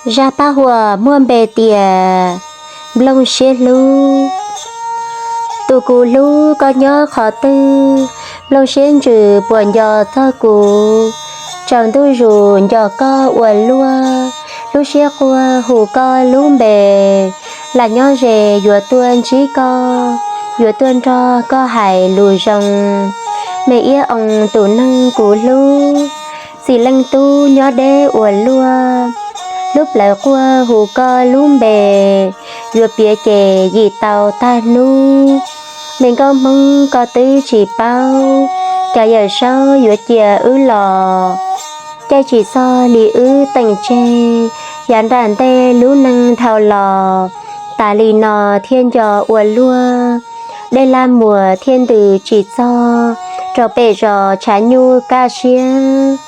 Zaj paj huam muaj npe tias nplooj siab hlub. Tus kuv hlub, koj nyob qhov twg? Nplooj siab ntsws puas nco txog kuv? Tsaus ntuj zus nco koj ua luaj, lub siab quaj hu koj lub npe. Lam nyob ze yuav tuaj ntsib koj, yuav tuaj nrog koj hais lus zoo. Me iab oo tus neeg kuv hlub, txiv leej tub nyob deb ua luaj, lub plawv quaj hu koj lub npe. Yuav piav ces yim tau tag hnub, me nkauj Hmoob koj twb tsis paub, cas Yawm Saub yuav cia wb los. Caij tsis txog li wb teem tseg, yav nram ntej lub neej dhau los, tas li no thiaj nco ua luaj. Dej laj muas thiaj ntws tsis txog, rau pem zos tshav nyuj kaj siab.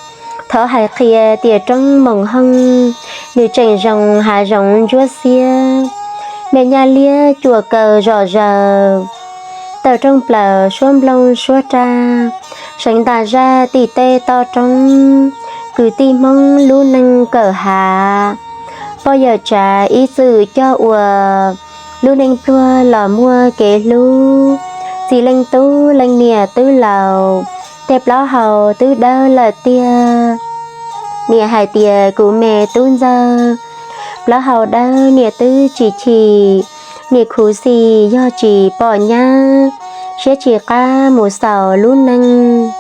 Thov hais qhia tias roob Moos Hooj, nws tseem zoo hav zoov ntsuab xiab. Me nyaj liab cuam kaws zom zaws, taws rooj plaws suab nplooj suab raj, seev ntas zaj tim tej toj roob. Kwv tij Hmoob lub neej kawm hav, poj yawm tsav ib txwm coj ua, lub neej pluag los muaj kev hlub. Txiv leej tub leej niam twb laus, tej plaub hau twb dawb lawm tiag. Niam hais tias kuv me tub ntxawg, plaub hau dawb niam twb tsis chim. Niam khuv xim yog tsis pom nyab, siab tsis qab mus xaus lub neej.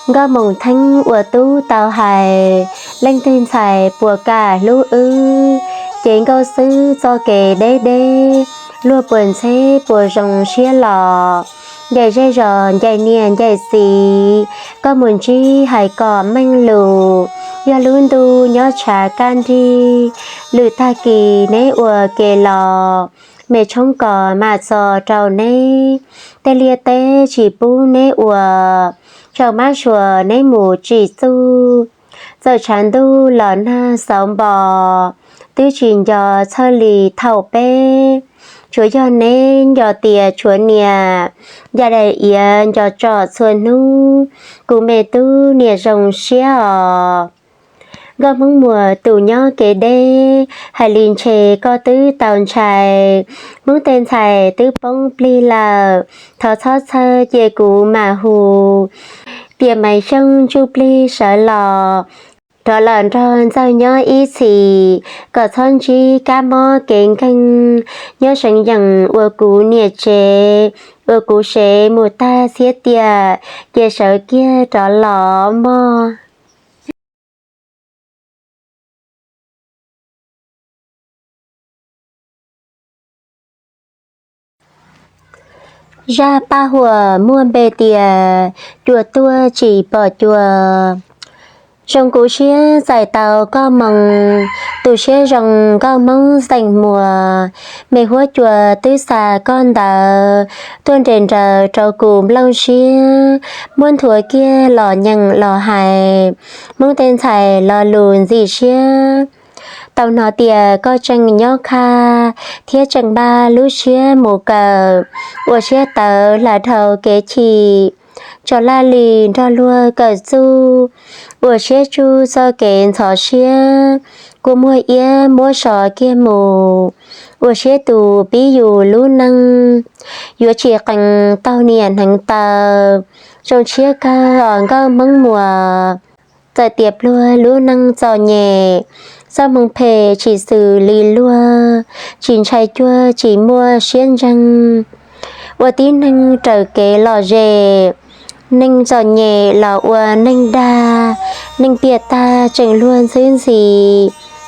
Nkauj Moos Theeb ua tub tau hais, leej twg ntxhais puas kam hlub wb, ces nkauj xwb txoj kev deb deb, luag puas ntxheb puas zoo siab los. Ncaim zej zos ncaim niam ncaim txiv, koj mus ntsib hais kom meej lus. Yog lub ntuj nyob tshav kaj nrig, lwm tag kis neb ua ke los, me tshoob kos mam txo rau neb. Tej liaj teb tsis pub neb ua, tsaus mab suas neb mus tsim txuj. Txawm tshav ntuj los nag xauv npo, twb tsis nco txhawj li thaum peb. Tsuas yog neb nco tias tshuav niam, ya daim iav nco tsom txhua hnub. Kuv me tub niam zoo siab os. Nkauj Hmoob Muas tus nyob kev deb, hais li ntshe koj twb tau ntshai. Hmoob tej ntxhais twb poob plig lawm, thov txhob txhawj cia kuv mam hu. Tiam Maiv Xyooj ntsuj plig sawv los, rov los nrog Ntxawg nyob ib txhis, kom txhob ntsib kab mob kev nkeeg. Nyob seev yees ua kuv niam tsev, ua kuv sev mus tag txhiab tiam, ces sawv kiag rov los mog. Zaj paj huam muaj npe tias cua tuaj tsis pom cua. Zoo kuv siab txais tau koj moo, tus siab zoo nkauj Hmoob xeem Muas, me huab cua twb xa koj ntawd tuaj nres nraws rau kuv nplooj siab, muab nthuav kiag los nyeem los hais, Hmoob tej ntxhais lo lus ntxim siab. Tau hnov tias koj tseem nyob qha thiab tseem npaj lub siab mus kawm, ua siab tawv hla dhau kev chim, tso laj lim nrog luag kawm txuj, ua siab tsuj txoj kev ntxhov siab, kua muag iab muab so kiag mus, ua siab tus pib yus lub neej, yuav tsis qees taug niam hneev taw. Zoo siab kawg os nkauj Hmoob Muas, txawm tias pluag lub neej txom nyem, txoj hmoo phem tsis xws li luag, tsis ntshai cuag tsis muaj siab ntseeg, ua tib neeg raws kev lom zem. Neeg txom nyem los ua neeg dag, neeg piam tag tseem luag ntxhwb ntxhi,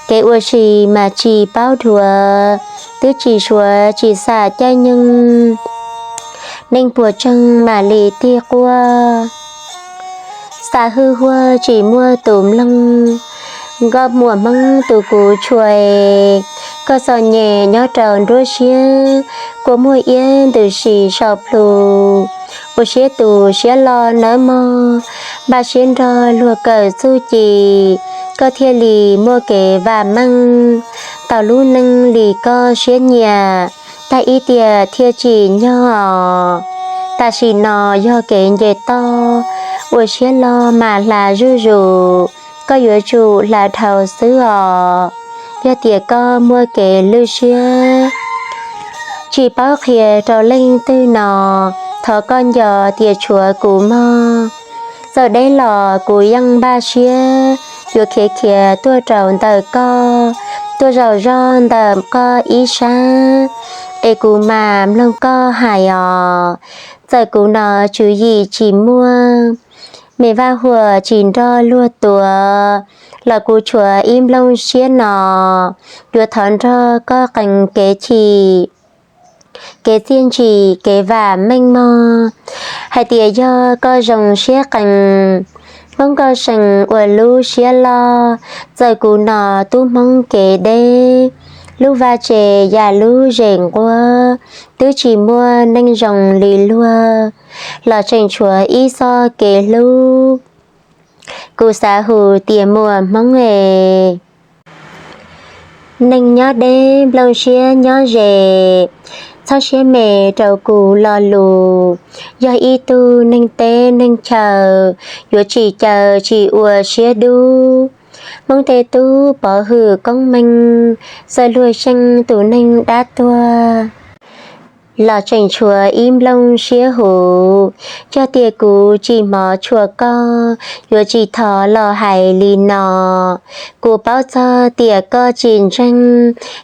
kev ua si mas tsis paub dhuav, twb tsis suav tsis xam caij nyoog, neeg puas tseeg mam li tig quaj. Xav hwj huaj tsis muaj tus mloog, nkauj Muas Hmoob tus kuv tshua, koj txom nyem nyob rau nruab siab, kua muag iab ntws si saum plhu, ua siab tus siab loj nawb mog, npaj siab nrog luag kawm txuj ci, koj thiaj li muaj kev vam meej, tau lub neej li koj siab nyiam, tag ib tiam thiaj tsim nyog. Tam sim no yog kev nce toj, ua siab loj mas hla zuj zus, koj yuav tsum hla dhau xwb os. Yog tias koj muaj kev lwj siab tsis paub qhia rau leej twg no, thov koj nco tias tshuav kuv mog. Txawm deb los kuv yeej npaj siab yuav khiav khiav tuaj rau ntawm koj, tuaj zaum zog ntawm koj ib sab, es kuv mam mloog koj hais os. Txawm kuv no tswv yim tsis muaj, me vaj huam tsis nrog luag tuav, los kuv tshuav ib nplooj siab no yuav thov nrog koj qee kev chim, kev txiaj ntsim, kev vam meej mog. Hais tias yog koj zoo siab qee, Hmoob Nkauj See ua lub siab loj. Txawm kuv no tub Hmoob kev deb, lub vaj tse yam lub zes nquab, twb tsis muaj neeg zoo li luag, los tseem tshuav ib txoj kev hlub. Kuv xav hu tias muam Hmoob es, neeg nyob deb nplooj siab nyob ze, txhob siab me rau kuv lo lus. Yog ib tug neeg teb neeg chaw, yuav tsis caw tsis ua siab dub. Hmoob tej tub pov hwm koob meej, txawj luag xyeej tus neeg dab tuag, los tseem tshuav ib nplooj siab huv. Yog tias kuv tsis hmov tshua koj, yuav tsis thov los hais li no. Kuv paub txog tias koj tsis ntseeg,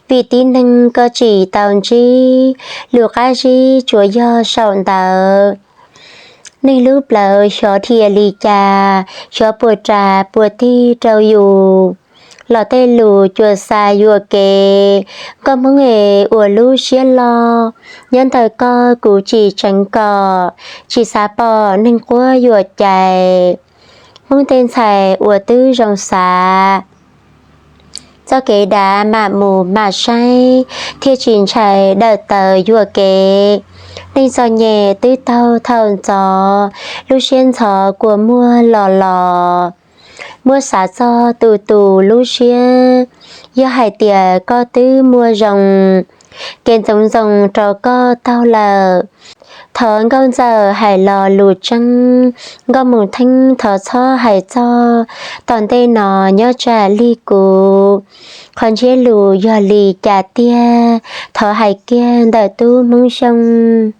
vim tib neeg koj tsis tau ntsib, lus qab zib tsuas yog saum ntawd. Neeg lub plawv xyov dhia li cas, xyov puas ras puas tig rau yus, los tej lus cuam xa yuam kev. Nkauj Hmoob es ua lub siab loj, nyob ntawm koj kuv tsis tseev kom, tsis xav pom neeg quab yuam cais. Hmoob tej ntxhais uas twb zoo xav, txoj kev dav mam mus mam saib, thiaj tsis ntshai dawm taws yuam kev. Neeg txom nyem twb taug thaum ntxov, lub siab ntxhov kua muag los los. Muab xav txog tus tus lub siab, yog hais tias koj twb muaj zoo, kev ntxoov ntxoo rau koj taug lawm. Thov Nkauj Ntxawm hais lo lus tseeb, Nkauj Mus Theeb thov txhob hais txog tom ntej no nyob tsam li kuv. Qhov ntsiab lus yog li cas tiag, thov hais kiag ntawm tub Hmoob Xyooj.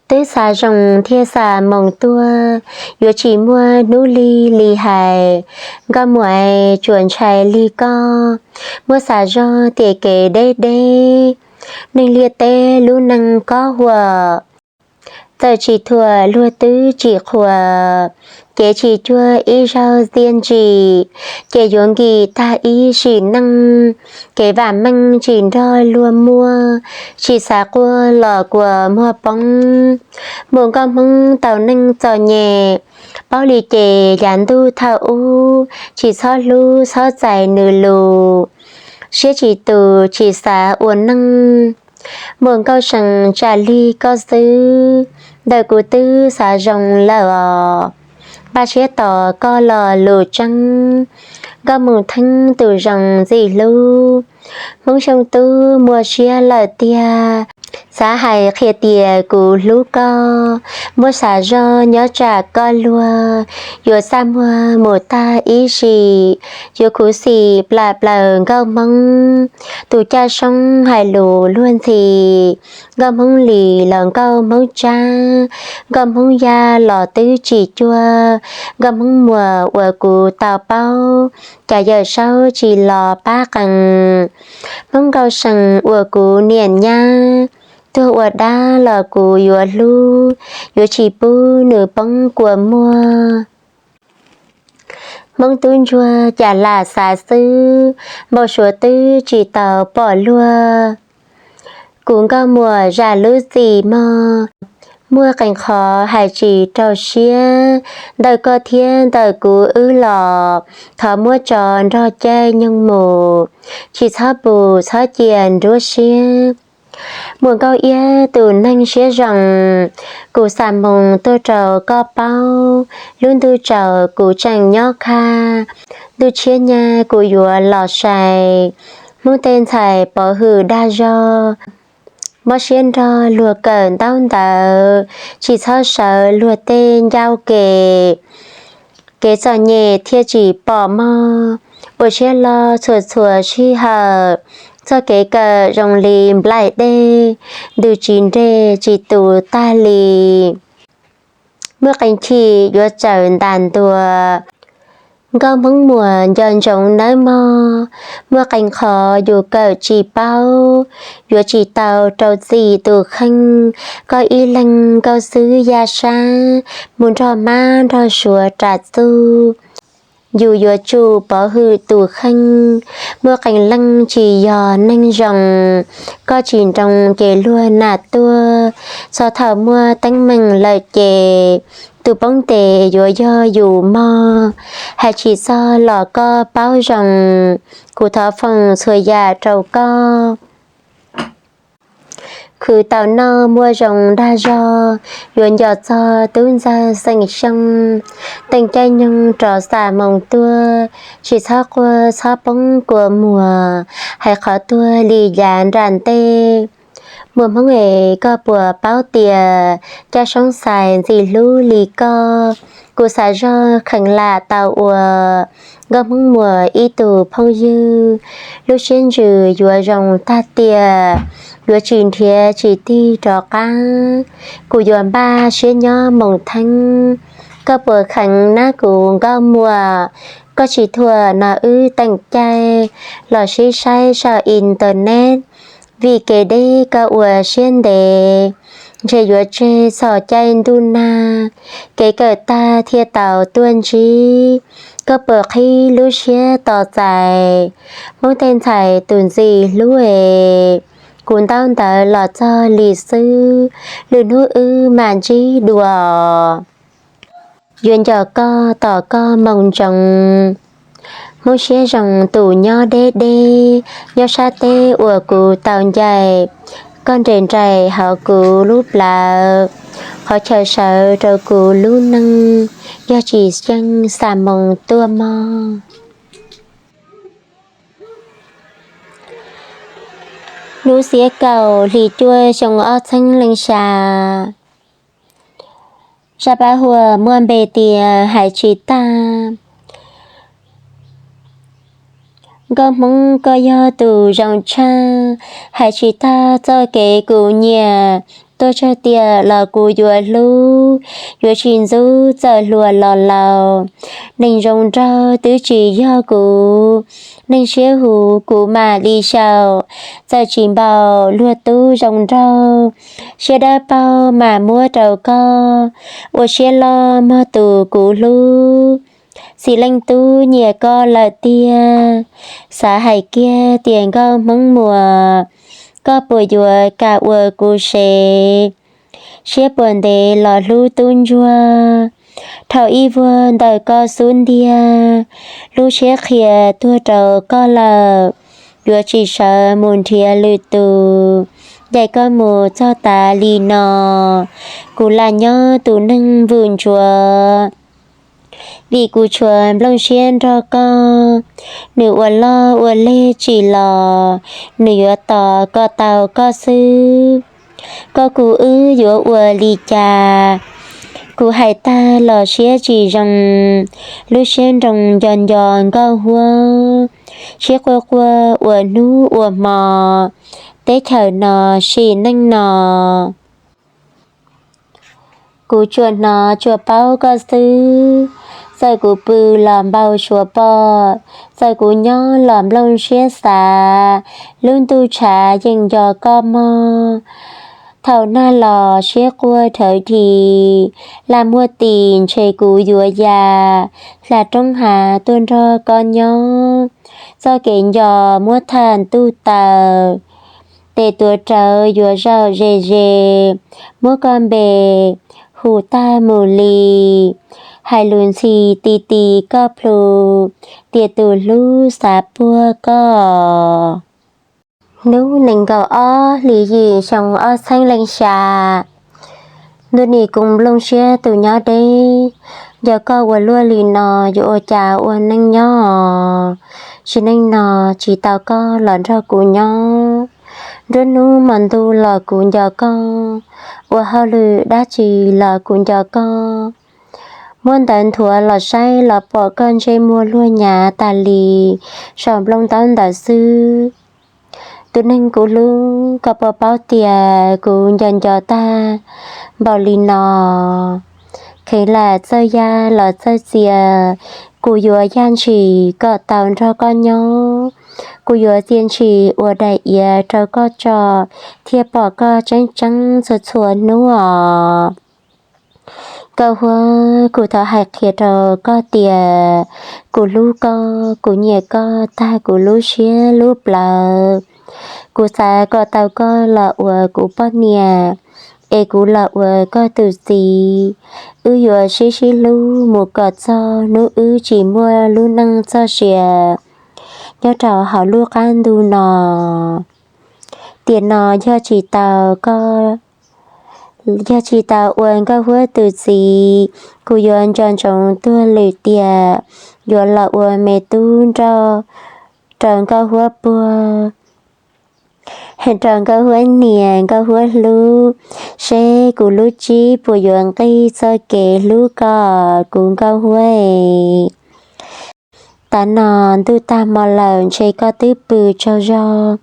Twb xav zoo thiaj xav moos tuaj, yuav tsis muaj hnub lig li hais. Nkauj Muam es tsuas ntshai li koj, muab xav zog tias kev deb deb, neeg liaj teb lub neej kob huam. Txawm tsis thuam luag twb tsis qhuas, cev tsis cuag ib zaug txiaj ntsim, ces yuav nkim tag ib sim neej. Kev vam meej tsis nrog luag muaj, tsis xav quaj los kua muag poob. Muam Nkauj Hmoob tau neej txom nyem, paub li ces yav ntuj thaum ub, tsis txhob hlub txhob txais nws lus, siab tsis tus tsis xav ua neej. Muam Nkauj See tsam li koj xwb, ntawm kuv twb xav zoo lawm os. Npaj siab tos koj lo lus tseeb, Nkauj Mus Theeb tus zoo ntxim hlub. Hmoob Xyooj tub muaj siab lawm tiag, xav hais qhia tias kuv hlub koj, muab xav zog nyob tsam koj luag, yuav txaj muag mus tag ib sim, yuav khuv xim plam plaws Nkauj Hmoob. Tus caj soob hais lus luag ntxhi, Nkauj Hmoob Lis los Nkauj Hmoob Tsab, Nkauj Hmoob Yaj los twb tsis cuag, Nkauj Hmoob Muas uas kuv tau paub, cas Yawm Saub tsis los pab qees. Hmoob Nkauj See uas kuv niam nyab, tuag ua dab los kuv yuav hlub, yuav tsis pub nws poob kua muag. Hmoob tub ntsuag cas lam xav xwb, npau suav twb tsis tau pom luag. Kuv Nkauj Muas zam lub txim mog, muaj qee qhov hais tsis rau siab, ntawm koj thiab ntawm kuv wb los, thov muab tso nrog caij nyoog mus, tsis txhob pus txhob cia nruab siab. Muam Nkauj Iab tus neeg siab zoo, kuv xa moo tuaj rau koj paub, lub ntuj tsaus kuv tseem nyob khaj, ntuj tshiab nyab kuv yuav los sai. Hmoob tej ntxhais pov hwm dag zog, mob siab nrog luag kawm ntaub ntawv, tsis txhob sawv luag tej ncauj ke. Kev txom nyem thiaj tsis pom mog. Ua siab loj txhua txhua sij hawm, txoj kev kawm zoo li nplaim dej, ntws tsis nres tsis tus tag li. Muaj qee chim yuav txawm ntas ntua. Nkauj Hmoob Muas nco ntsoov nawb mog, muaj qee qhov yus kawm tsis paub, yuav tsis tau rau txim tus kheej. Koj ib leeg nkauj xwb yaj sab, mus nrog mab nrog suav ras txuj, yus yuav tsum pov hwm tus kheej. Muaj qee leej tsis yog neeg zoo, koj tsis nroo ces luag nam tuaj. Txog thaum muaj teeb meem lawm ces tus poob tes yuav yog yus mog. Hais tsis txog los koj paub zoo, kuv thov foom txhua yam rau koj. Khwv tau noj muaj zoo dag zog, yuav nco txog tub ntxawg xeem Xyooj. Teem caij nyoog rov xa moo tuaj, tsis txhob quaj txhob poob kua muag, hais qhov tuag li yav nram ntej. Muas Hmoob es, koj puas paub tias Caj Soob Xais ntxim hlub li koj? Kuv xav zog kheev lam tau ua Nkauj Hmoob Muas ib tug phooj ywg. Lub siab ntsws yuav zoo tag tiam, yuav tsis nrhiav tsis tig rov qab. Kuv yuav npaj siab nyob moo theeb, koj puas kheev nab kuv Nkauj Muas? Koj tsis thuam no wb teem caij los sib saib saum internet, vim kev deb koj ua siab ntev, ntshe yuav tseg txog caij ntuj nag, kev kawm tag thiaj tau tuaj ntsib. Koj puas qhib lub siab tos txais Hmoob tej ntxhais tus ntxim hlub es? Kuv ntaub ntawv los txog li xwb, lwm hnub wb mam ntsib dua. Yuav nco koj tos koj moo ntsoov. Hmoob siab zoo tus nyob deb deb, nyob sab teb uas kuv tau ncaim, koj nres nraim hauv kuv lub plawv, qhov chaw sawv rau kuv lub neej, yog tsis xyeej xa moo tuaj mog. Hnub xiab kaum hli cuaj xyoo ob txheeb leej xya. Zaj pab huam muaj npe tias Hais Tsis Tag. Nkauj Hmoob, koj yog tus zoo tshaj, hais tsis tag txoj kev kuv nyiam. Tuaj tsawg tiam los kuv yuav hlub, yuav tsis ntxub txawm hluas los laus. Neeg zoo nraug twb tsis yog kuv, neeg siab huv kuv mam li xyaum. Txawm tsis npaum luag tub zoo nraug, siab dawb paug mas muab rau koj. Ua siab loj mog tus kuv hlub, txiv leej tub nyiam koj lawm tiag. Xav hais kiag tias Nkauj Hmoob Muas, koj puas yuav kam ua kuv sev? Siab puas ntev los hlub tub ntsuag, dhau ib vuag ntawm koj xub ntiag. Lub siab qhia tuag rau koj lawm, yuav tsis sawv mus nrhiav lwm tus. Ncaim koj mus txog tas li no, kuv lam nyob tus neeg vwm ntsuav. Vim kuv tshuav nplooj siab nrog koj, nws ua loj ua leg tsis los, nws yuav tos kom tau koj xwb. Koj kuv wb yuav ua li cas? Kuv hais tag los siab tsis zoo, lub siab nroo nco nco Nkauj Huab, siab quaj quaj ua hnub ua hmo, teb chaws no sim neej no. Kuv tsuas hnov tsuas paub koj xwb, txawm kuv pw los npau suav pom, txawm kuv nyob los nplooj siab xav, lub ntuj tshav yeej nco koj mog. Thaum nag los siab quaj dhawv dhi, lam muaj tis ntshe kuv yuav ya, hla roob hav tuaj nrog koj nyob, txoj kev nco muab tham ntuj taws. Tes tuav rawv yuav zaum ze ze, muab koj npe hu tag mus li, hais lus ntxhi ti ti koj plhu, tias tus hlub xav puag koj. Hnub nees nkaum ob hli yim xyoo ob txheeb leej xya, ntuj nim kuv nplooj siab tus nyob deb, nco koj ua luaj li no yuav ua cas ua neej nyob os. Sim neej no tsis tau koj los nrog kuv nyob, nruab hnub hmo ntuj los kuv nco koj, ua hauj lwm dab tsi los kuv nco koj. Muab ntawv nthuav los saib los pom koj ntsej muag luag nyav tas li saum nplooj ntaub ntawv xwb. Tus neeg kuv hlub, koj puas paub tias kuv nco nco tag npaum li no? Kheev lam txawj yaj los txawj txias, kuv yuav yaj ntshis kom tau nrog koj nyob. Kuv yuav txias ntshis ua daim iav rau koj tso, thiaj pom koj tseeb tseeb txhua txhua hnub os. Nkauj Huab, kuv thov hais qhia rau koj tias kuv hlub koj, kuv nyiam koj tag kuv lub siab lub plawv. Kuv xav kom tau koj los ua kuv poj niam, es kuv los ua koj tus txiv. Wb yuav sib sib hlub mus kom txog hnub wb tsis muaj lub neej txoj sia nyob rau hauv lub qab ntuj no. Tiam no yog tsis tau koj, yog tsis tau ua Nkauj Huab tus txiv, kuv yuav nco ntsoov tuag lwm tiam yuav los ua me tub nrauj rau Nkauj Huab puag, rau Nkauj Huab niam Nkauj Huab hlub, seb kuv lub tsib puas yuav nqig txoj kev hlub koj kuv Nkauj Huab. Tav no ntuj tag hmo lawm ntshe koj twb pw tsaug zog,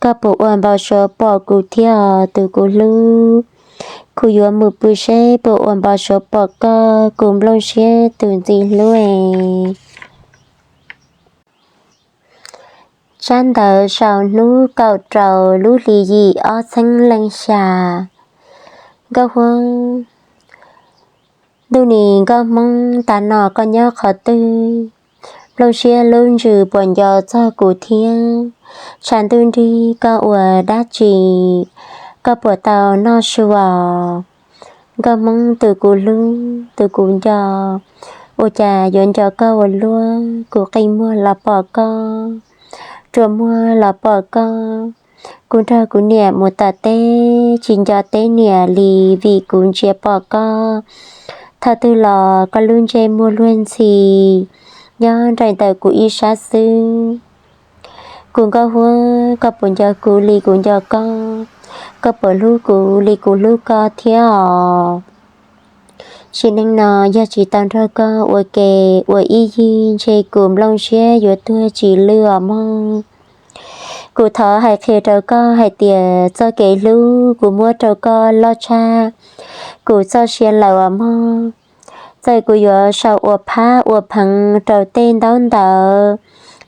koj puas ua npau suav pom kuv thiab os tus kuv hlub? Kuv yuav mus pw seb puas ua npau suav pom koj kuv nplooj siab tus ntxim hlub. Tsab ntawv sau hnub kaum rau lub hlis yim ob txhiab leej xya. Nkauj Huab, ntuj ni Nkauj Hmoob, tav no koj nyob qhov twg? Nplooj siab lub ntsws puas nco txog kuv thiab? Tshav ntuj nrig koj ua dab tsi? Koj puas tau noj su os? Nkauj Hmoob tus kuv hlub tus kuv nco, ua cas yuav nco koj ua luaj? Kuv qi muag los pom koj, rua muag los pom koj. Kuv nrog kuv niam mus tom teb, tsis nco teb niam li vim kuv ntsia pom koj. Thaum twg los koj lub ntsej muag luag ntxhi nyob nraim ntawm kuv ib sab xwb. Kuv Nkauj Huab, koj puas nco kuv li kuv nco koj? Koj puas hlub kuv li kuv hlub koj thiab os? Sim neej no yog tsis tau nrog koj ua ke ua ib yig ntshe kuv nplooj siab yuav tuag tsis lwj os mog. Kuv thov hais qhia rau koj hais tias txoj kev hlub kuv muab rau koj loj tshaj kuv txoj sia lawm os mog. Txawm kuv yuav sau ua phab ua pheev rau tej ntaub ntawv,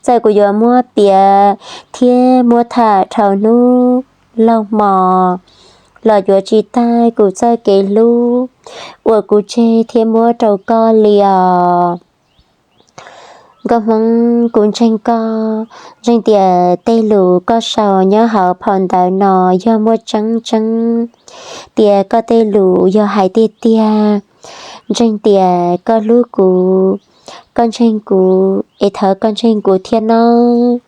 txawm kuv yuav muab piav thiab muab tham dhau hnub laug hmo los yuav tsis tag kuv txoj kev hlub uas kuv tseg thiab muab rau koj li os. Nkauj Hmoob, kuv ntseeg koj, ntseeg tias tej lus koj sau nyob hauv phau ntawv no yog muaj tseeb tseeb, tias koj tej lus yog hais tiag tiag. Ntseeg tias koj hlub kuv, koj ntseeg kuv es thov koj ntseeg kuv thiab nawb.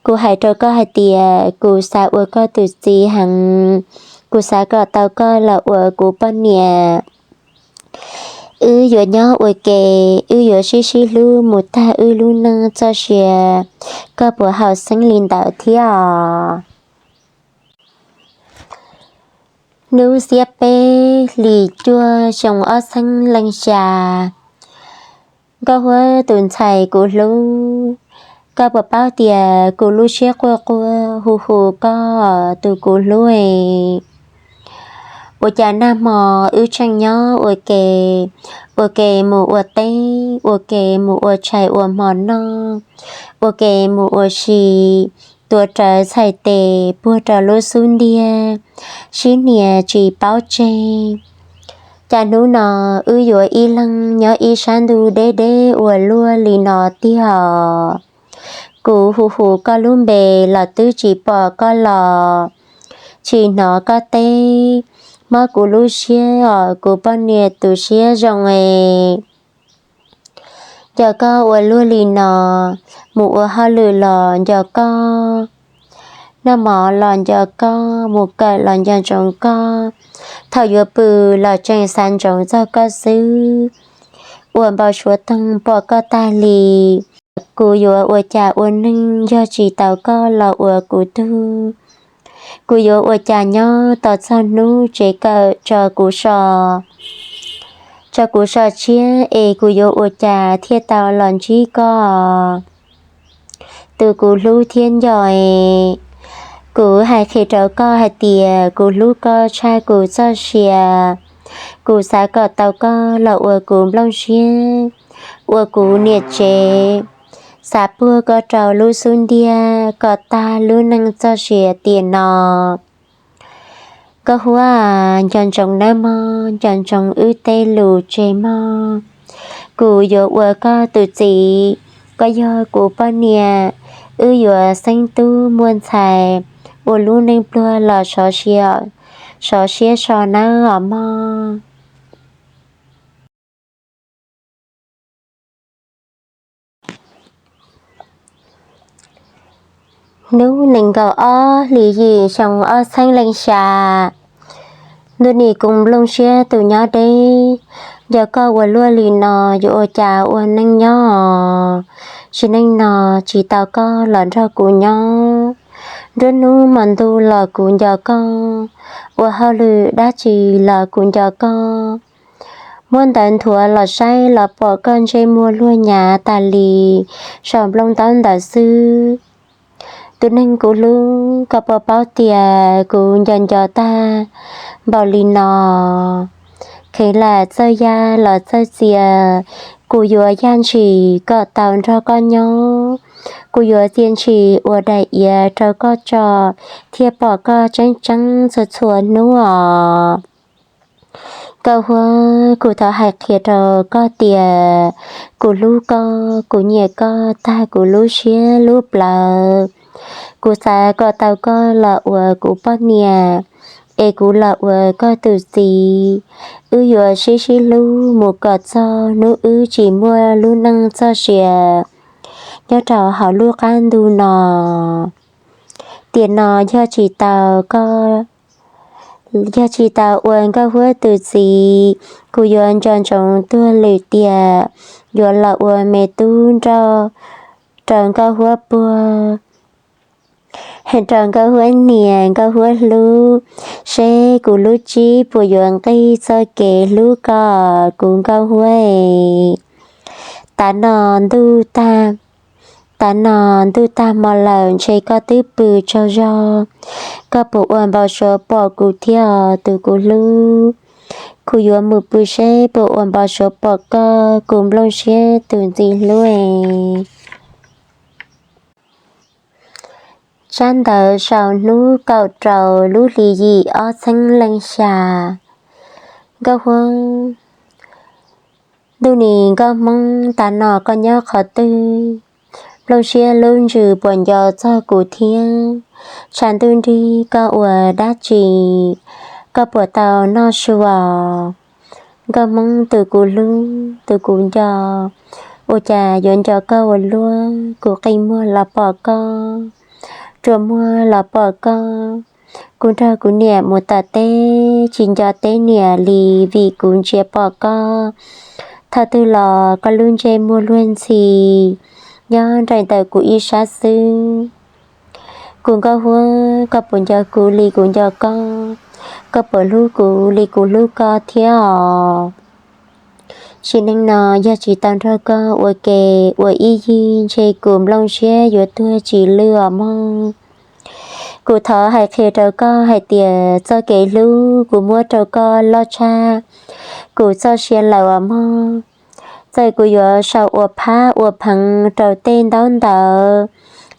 Kuv hais rau koj hais tias kuv xav ua koj tus txiv heev, kuv xav kom tau koj los ua kuv poj niam. Wb yuav nyob ua ke, wb yuav sib sib hlub mus tag wb lub neej txoj sia. Koj puas haum xeeb li ntawd thiab os? Hnub xiab peb hlis cuaj xyoo ob txhiab leej xya. Nkauj Huab tus ntxhais kuv hlub, koj puas paub tias kuv lub siab quaj quaj hu hu koj tus kuv hlub? Ua cas nag hmo wb tseem nyob ua ke, ua ke mus ua teb, ua ke mus ua tshais ua hmo noj, ua ke mus ua si, tuav rawv txhais tes puag rau lub xub ntiag, sib hnia tsis paub tseg. Cas hnub no wb yuav ib leeg nyob ib sab ntug deb deb ua luaj li no tiag os? Kuv hu hu koj lub npe los twb tsis pom koj los, tsis hnov koj teb, mob kuv lub siab os kuv poj niam tus siab zoo es. Nco koj ua luaj li no, mus ua hauj lwm los nco koj, noj mov los nco koj, mus kawm los nco ntsoov koj, thaum yuav pw los tseem xav ntsoov txog koj xwb. Ua npau suav toog pom koj tag li, kuv yuav ua cas ua neeg yog tsis tau koj los ua kuv tug? Kuv yuav ua cas nyob tos txog hnub tsev kawm tso kuv so? tso kuv so tshiab es kuv yuav ua cas thiaj tau los ntsib koj, tus kuv hlub thiab nco. Kuv hais qhia rau koj hais tias kuv hlub koj tshaj kuv txoj sia. Kuv xav kom tau koj los ua kuv nplooj siab, ua kuv niam tsev, xav puag koj rau lub xub ntiag kom tag lub neej txoj sia tiam no. Nkauj Huab, nco ntsoov nawb mog, nco ntsoov wb tej lus tseg mog. Kuv yuav ua koj tus txiv, koj yog kuv poj niam, wb yuav xeeb tub muaj ntxhais, ua lub neej pluag los sov siab so nawb os mog. Hnub nees nkaum ob hlis yim xyoo ob txhiab leej xya, ntuj nim kuv nplooj siab tus nyob deb, nco koj ua luaj li no yuav ua cas ua neej nyob. Tsis neej no tsis tau koj los nrog kuv nyob, nruab hnub hmo ntuj los kuv nco koj, ua hauj lwm dab tsi los kuv nco koj. Muab ntawv nthuav los saib los pom koj ntsej muag luag nyav tas li saum nplooj ntaub ntawv xwb. Tus neeg kuv hlub, koj puas paub tias kuv nco nco tag npaum li no? Kheev lam txawj yaj los txawj txias, kuv yuav yaj ntshis kom tau nrog koj nyob. Kuv yuav txias ntshis ua daim iav rau koj tso, thiaj pom koj tseeb tseeb txhua txhua hnub os. Nkauj Huab, kuv thov hais qhia rau koj tias kuv hlub koj, kuv nyiam koj tag kuv lub siab lub plawv. Kuv xav kom tau koj los ua kuv poj niam, es kuv los ua koj tus txiv. Wb yuav sib sib hlub mus kom txog hnub wb tsis muaj lub neej txoj sia nyob rau hauv lub qab ntuj no. Tiam no yog tsis tau koj, yog tsis tau ua Nkauj Huab tus txiv, kuv yuav nco ntsoov tuag lwm tiam, yuav los ua me tub nrauj rau Nkauj Huab puag, rau Nkauj Huab niam Nkauj Huab hlub, seb kuv lub tsib puas yuav nqig txoj kev hlub koj kuv Nkauj Huab. Tav no ntuj tag, tav no ntuj tag hmo lawm ntshe koj twb pw tsaug zog, koj puas ua npau suav pom kuv thiab os tus kuv hlub? Kuv yuav mus pw seb puas ua npau suav pom koj kuv nplooj siab tus ntxim hlub. Tsab ntawv sau hnub kaum rau lub hli yim ob txhiab leej xya. Nkauj Huab, ntuj nim nkauj hmoob, tav no koj nyob qhov twg? Nplooj siab lub ntsws puas nco txog kuv thiab? Tshav ntuj nrig koj ua dab tsi? Koj puas tau noj su os? Nkauj hmoob tus kuv hlub tus kuv nco, ua cas yuav nco koj ua luaj? Kuv qi muag los pom koj, rua muag los pom koj. Kuv nrog kuv niam mus tom teb, tsis nco teb niam li vim kuv ntsia pom koj. Thaum twg los koj lub ntsej muag luag ntxhi nyob nraim ntawm kuv ib sab xwb. Kuv Nkauj Huab, koj puas nco kuv li kuv nco koj? Koj puas hlub kuv li kuv hlub koj thiab os? Sim neej no yog tsis tau nrog koj ua ke ua ib yig ntshe kuv nplooj siab yuav tuag tsis lwj os mog. Kuv thov hais qhia rau koj hais tias txoj kev hlub kuv muab rau koj loj tshaj kuv txoj sia lawm os mog. Txawm kuv yuav sau ua phab ua pheev rau tej ntaub ntawv,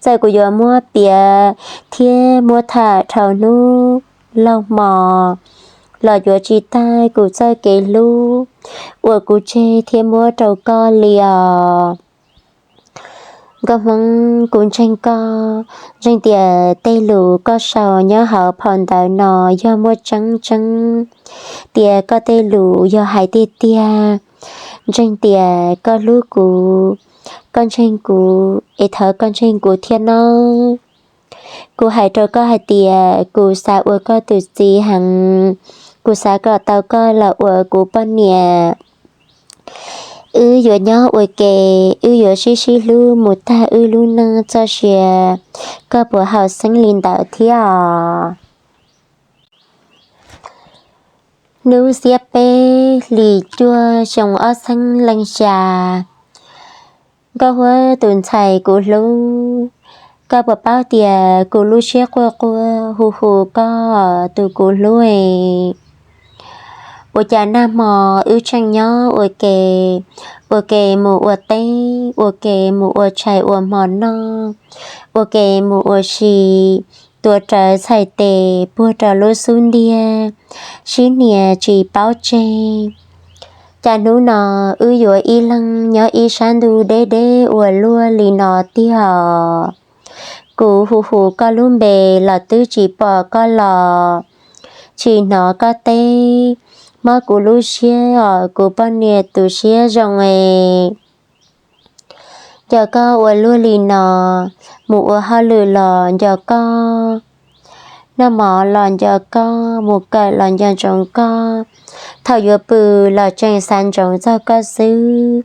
txawm kuv yuav muab piav thiab muab tham dhau hnub laug hmo, los yuav tsis tag kuv txoj kev hlub uas kuv tseg thiab muab rau koj li os. Nkauj Hmoob, kuv ntseeg koj, ntseeg tias tej lus koj sau nyob hauv phau ntawv no yog muaj tseeb tseeb, tias koj tej lus yog hais tiag tiag. Ntseeg tias koj hlub kuv, koj ntseeg kuv es thov koj ntseeg kuv thiab nawb. Kuv hais rau koj hais tias kuv xav ua koj tus txiv heev, kuv xav kom tau koj los ua kuv poj niam. Wb yuav nyob ua ke, wb yuav sib sib hlub mus tag wb lub neej txoj sia. Koj puas haum xeeb li ntawd thiab os? Hnub xiab peb hlis cuaj xyoo ob txhiab leej xya. Nkauj Huab tus ntxhais kuv hlub, koj puas paub tias kuv lub siab quaj quaj hu hu koj tus kuv hlub e. Ua cas nag hmo wb tseem nyob ua ke, ua ke mus ua teb, ua ke mus ua tshais ua hmo noj, ua ke mus ua si, tuav rawv txhais tes puag rau lub xub ntiag, sib hnia tsis paub tseg. Cas hnub no wb yuav ib leeg nyob ib sab ntuj deb deb ua luaj li no tiag os. Kuv hu hu koj lub npe los twb tsis pom koj los, tsis hnov koj teb, mob kuv lub siab os kuv poj niam tus siab zoo e. Nco koj ua luaj li no, mus ua hauj lwm los nco koj, noj mov los nco koj, mus kawm los nco ntsoov koj. Thaum yuav pw los tseem xav ntsoov txog koj xwb.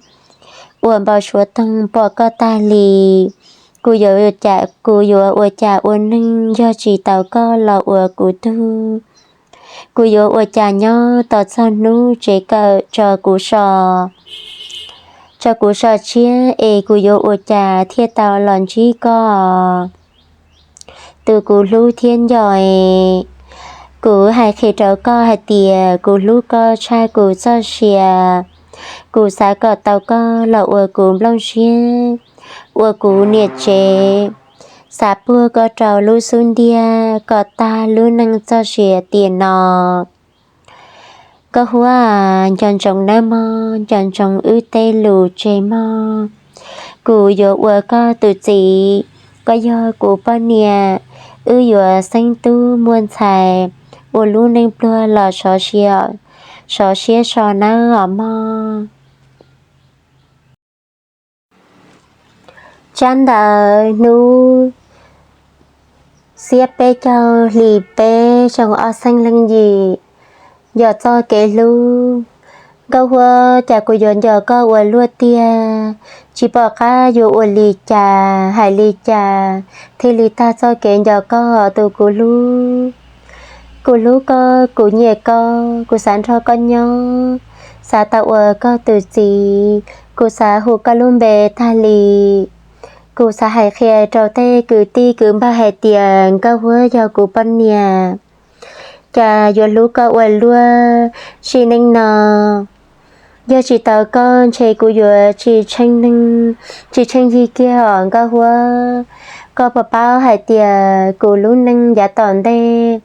Ua npau suav toog pom koj tag li. Kuv yuav, kuv yuav ua cas ua neeg yog tsis tau koj los ua kuv tug? Kuv yuav ua cas nyob tos txog hnub tsev kawm tso kuv so, tso kuv so tshiab es kuv yuav ua cas thiaj tau los ntsib koj? Tus kuv hlub thiab nco e, kuv hais qhia rau koj hais tias kuv hlub koj tshaj kuv txoj sia. Kuv xav kom tau koj los ua kuv nplooj siab, ua kuv niam tsev. Xav puag koj rau lub xub ntiag kom tag lub neej txoj sia tiam no. Nkauj Huab, nco ntsoov nawb mog, nco ntsoov wb tej lus tseg mog. Kuv yuav ua koj tus txiv, koj yog kuv poj niam. Wb yuav xeeb tub muaj ntxhais, ua lub neej pluag los sov siab so nawb os mog. Tsab ntawv hnub xiab peb caug hlis peb xyoo ob txhiab leej yim, yog txoj kev hlub. Nkauj Huab, cas kuv yuav nco koj ua luaj tiag, tsis pom qab yuav ua li cas hais li cas thiaj li tag txoj kev nco koj tus kuv hlub. Kuv hlub koj, kuv nyiam koj, kuv xav nrog koj nyob, xav tau ua koj tus txiv, kuv xav hu koj lub npe tag li. Kuv xav hais qhia rau tej kwv tij kwv npawg hais tias Nkauj Huab yog kuv poj niam. Cas yuav hlub koj ua luaj, sim neej no yog tsis tau koj ntshe kuv yuav tsis tsheej neeg, tsis tsheej yig kiag os Nkauj Huab. Koj puas paub hais tias kuv lub neej yav tom ntej,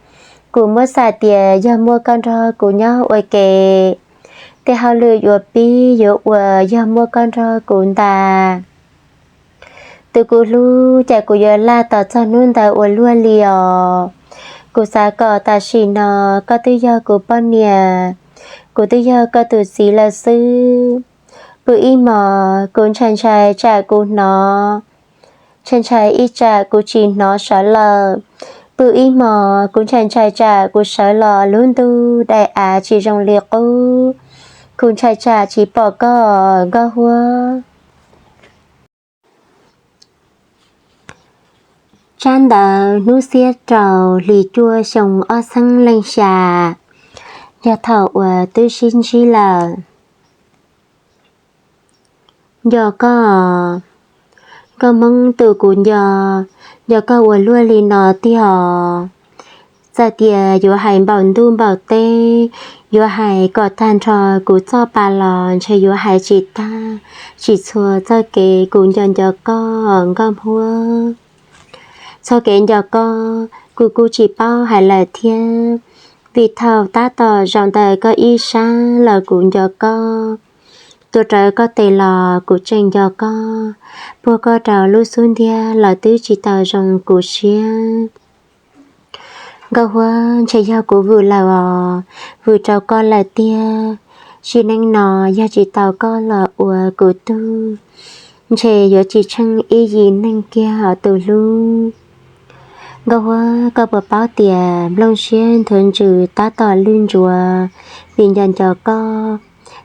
kuv muab xam tias yog muaj koj nrog kuv nyob ua ke, tej hauj lwm yuav pib yuav ua yog muaj koj nrog kuv ntas. Tus kuv hlub, cas kuv yuav laj tos txog hnub ntawd ua luaj li os. Kuv xav kom tam sim no koj twb yog kuv poj niam, kuv twb yog koj tus txiv lawm xwb. Pw ib hmos kuv ntshai ntshai tsam kuv hnov, ntshai ntshai ib tsam kuv tsis hnov sawv lawm. Pw ib hmos kuv ntshai ntshai tsam kuv sawv los lub ntuj daim av tsis zoo li qub. Kuv ntshai tsam tsis pom koj Nkauj Huab. Tsab ntawv hnub xiab rau hli cuaj xyoo ob txhiab leej xya, yog thaum uas twb sib ntsib lawm. Nco koj, Nkauj Hmoob tus kuv nco, nco koj ua luaj li no tiag os. Txawm tias yuav hais npaum ntuj npaum teb, yuav hais kom tag nrho kuv txoj pa los ntshe yuav hais tsis tag, tsis txhua txoj kev kuv nco nco koj Nkauj Hmoob. Txoj kev nco koj, kuv kuj tsis paub hais lawm thiab, vim thaum tab tom zaum ntawm koj ib sab los kuv nco koj, tuav rawv koj tes los kuv tseem nco koj, puag koj rau lub xub ntiag los twb tsis tau zoo kuv siab. Nkauj Huab, ntshe yog kuv vwm lawm os, vwm rau koj lawm tiag. Sim neej no yog tsis tau koj los ua kuv tug, ntshe yuav tsis tsheej ib yim neeg kiag os tus hlub. Nkauj Huab, koj puas paub tias nplooj siab nthuav ntsws tab tom lwj ntsuav, vim nco nco koj,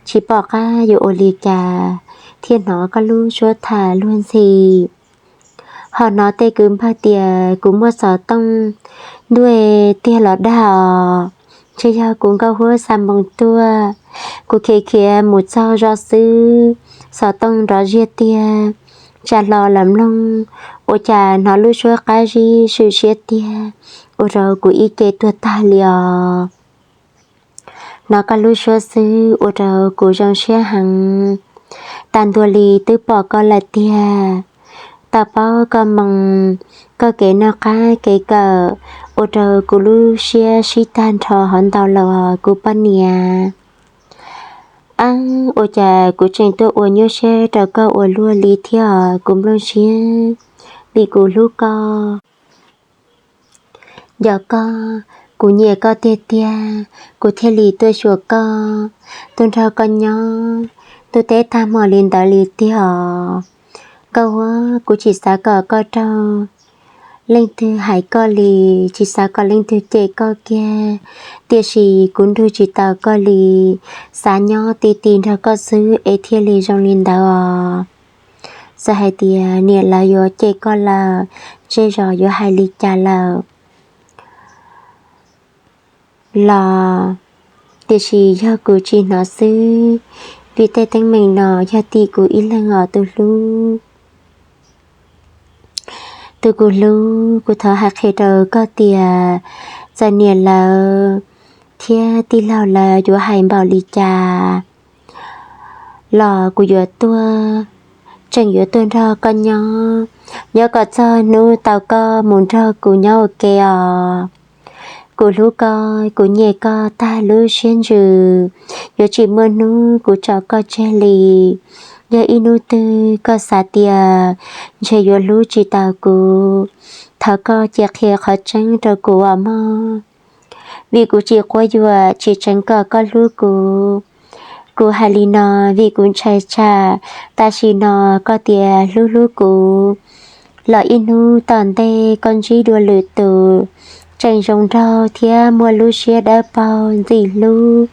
tsis pom qab yuav ua li cas thiaj hnov koj lub suab tham luag ntxhi. Ho hnov tej kwv npawg tias kuv muaj xov tooj ntuj tiag los dag os. Ces yog kuv nkauj huab xa npoos tuaj, kuv khiav khiav mus txog zos xwb, xov tooj nrov ziag tiag, tsa hlo los mloog, ua cas hnov lub suab qab zib swm siab tiag, ua rau kuv ib ce tuag tag li os. Hnov koj lub suab xwb ua rau kuv zoo siab heev. Tag ntua li twb pom koj lawm tiag. Tau paub koj moo, koj kev noj qab kev kawm, ua rau kuv lub siab sib tag nrho hov ntau lawm os kuv poj niam. Ab, ua cas kuv tseem tuaj ua nyuaj siab rau koj ua luaj li thiab os kuv nplooj siab, vim kuv hlub koj. Nco koj, kuv nyiam koj tiag tiag, kuv thiaj li tuaj xyuas koj, tuaj nrog koj nyob, tuaj teb tag hmo li ntawd li tiag os. Nkauj huab, kuv tsis xav kom koj raug leej twg hais koj li, tsis xav kom leej twg cem koj kiag, tiam sis kuv nrug tsis tau koj li, xav nyob ti ti nrog koj xwb es thiaj li zoo li ntawd os. Txawm hais tias niam lawv yuav cem koj lawm, zej zos yuav hais li cas lawm los, tiam sis yog kuv tsis hnov xwb, vim tej teeb meem no yog tim kuv ib leeg os tus hlub. Tus kuv hlub, kuv thov hais qhia rau koj tias, txawm niam lawv thiab tij laug lawv yuav hais npaum li cas los kuv yuav tuaj, tseem yuav tuaj nrog koj nyob, nyob kom txog hnub tau koj mus nrog kuv nyob ua ke os. Kuv hlub koj, kuv nyiam koj tag lub siab ntsws, yuav tsis muaj hnub kuv tso koj tseg li. Yog ib hnub twg koj xav tias ntshe yuav hlub tsis tau kuv, thov koj cia qhia qhov tseeb rau kuv os mog, vim kuv tsis quab yuam tsis tseev kom koj hlub kuv. Kuv hais li no vim kuv ntshai tsam tam sim no koj tias hlub hlub kuv los ib hnub tom ntej koj ntsib dua lwm tus tseem zoo nraug thiab muaj lub siab dawb paug ntxim hlub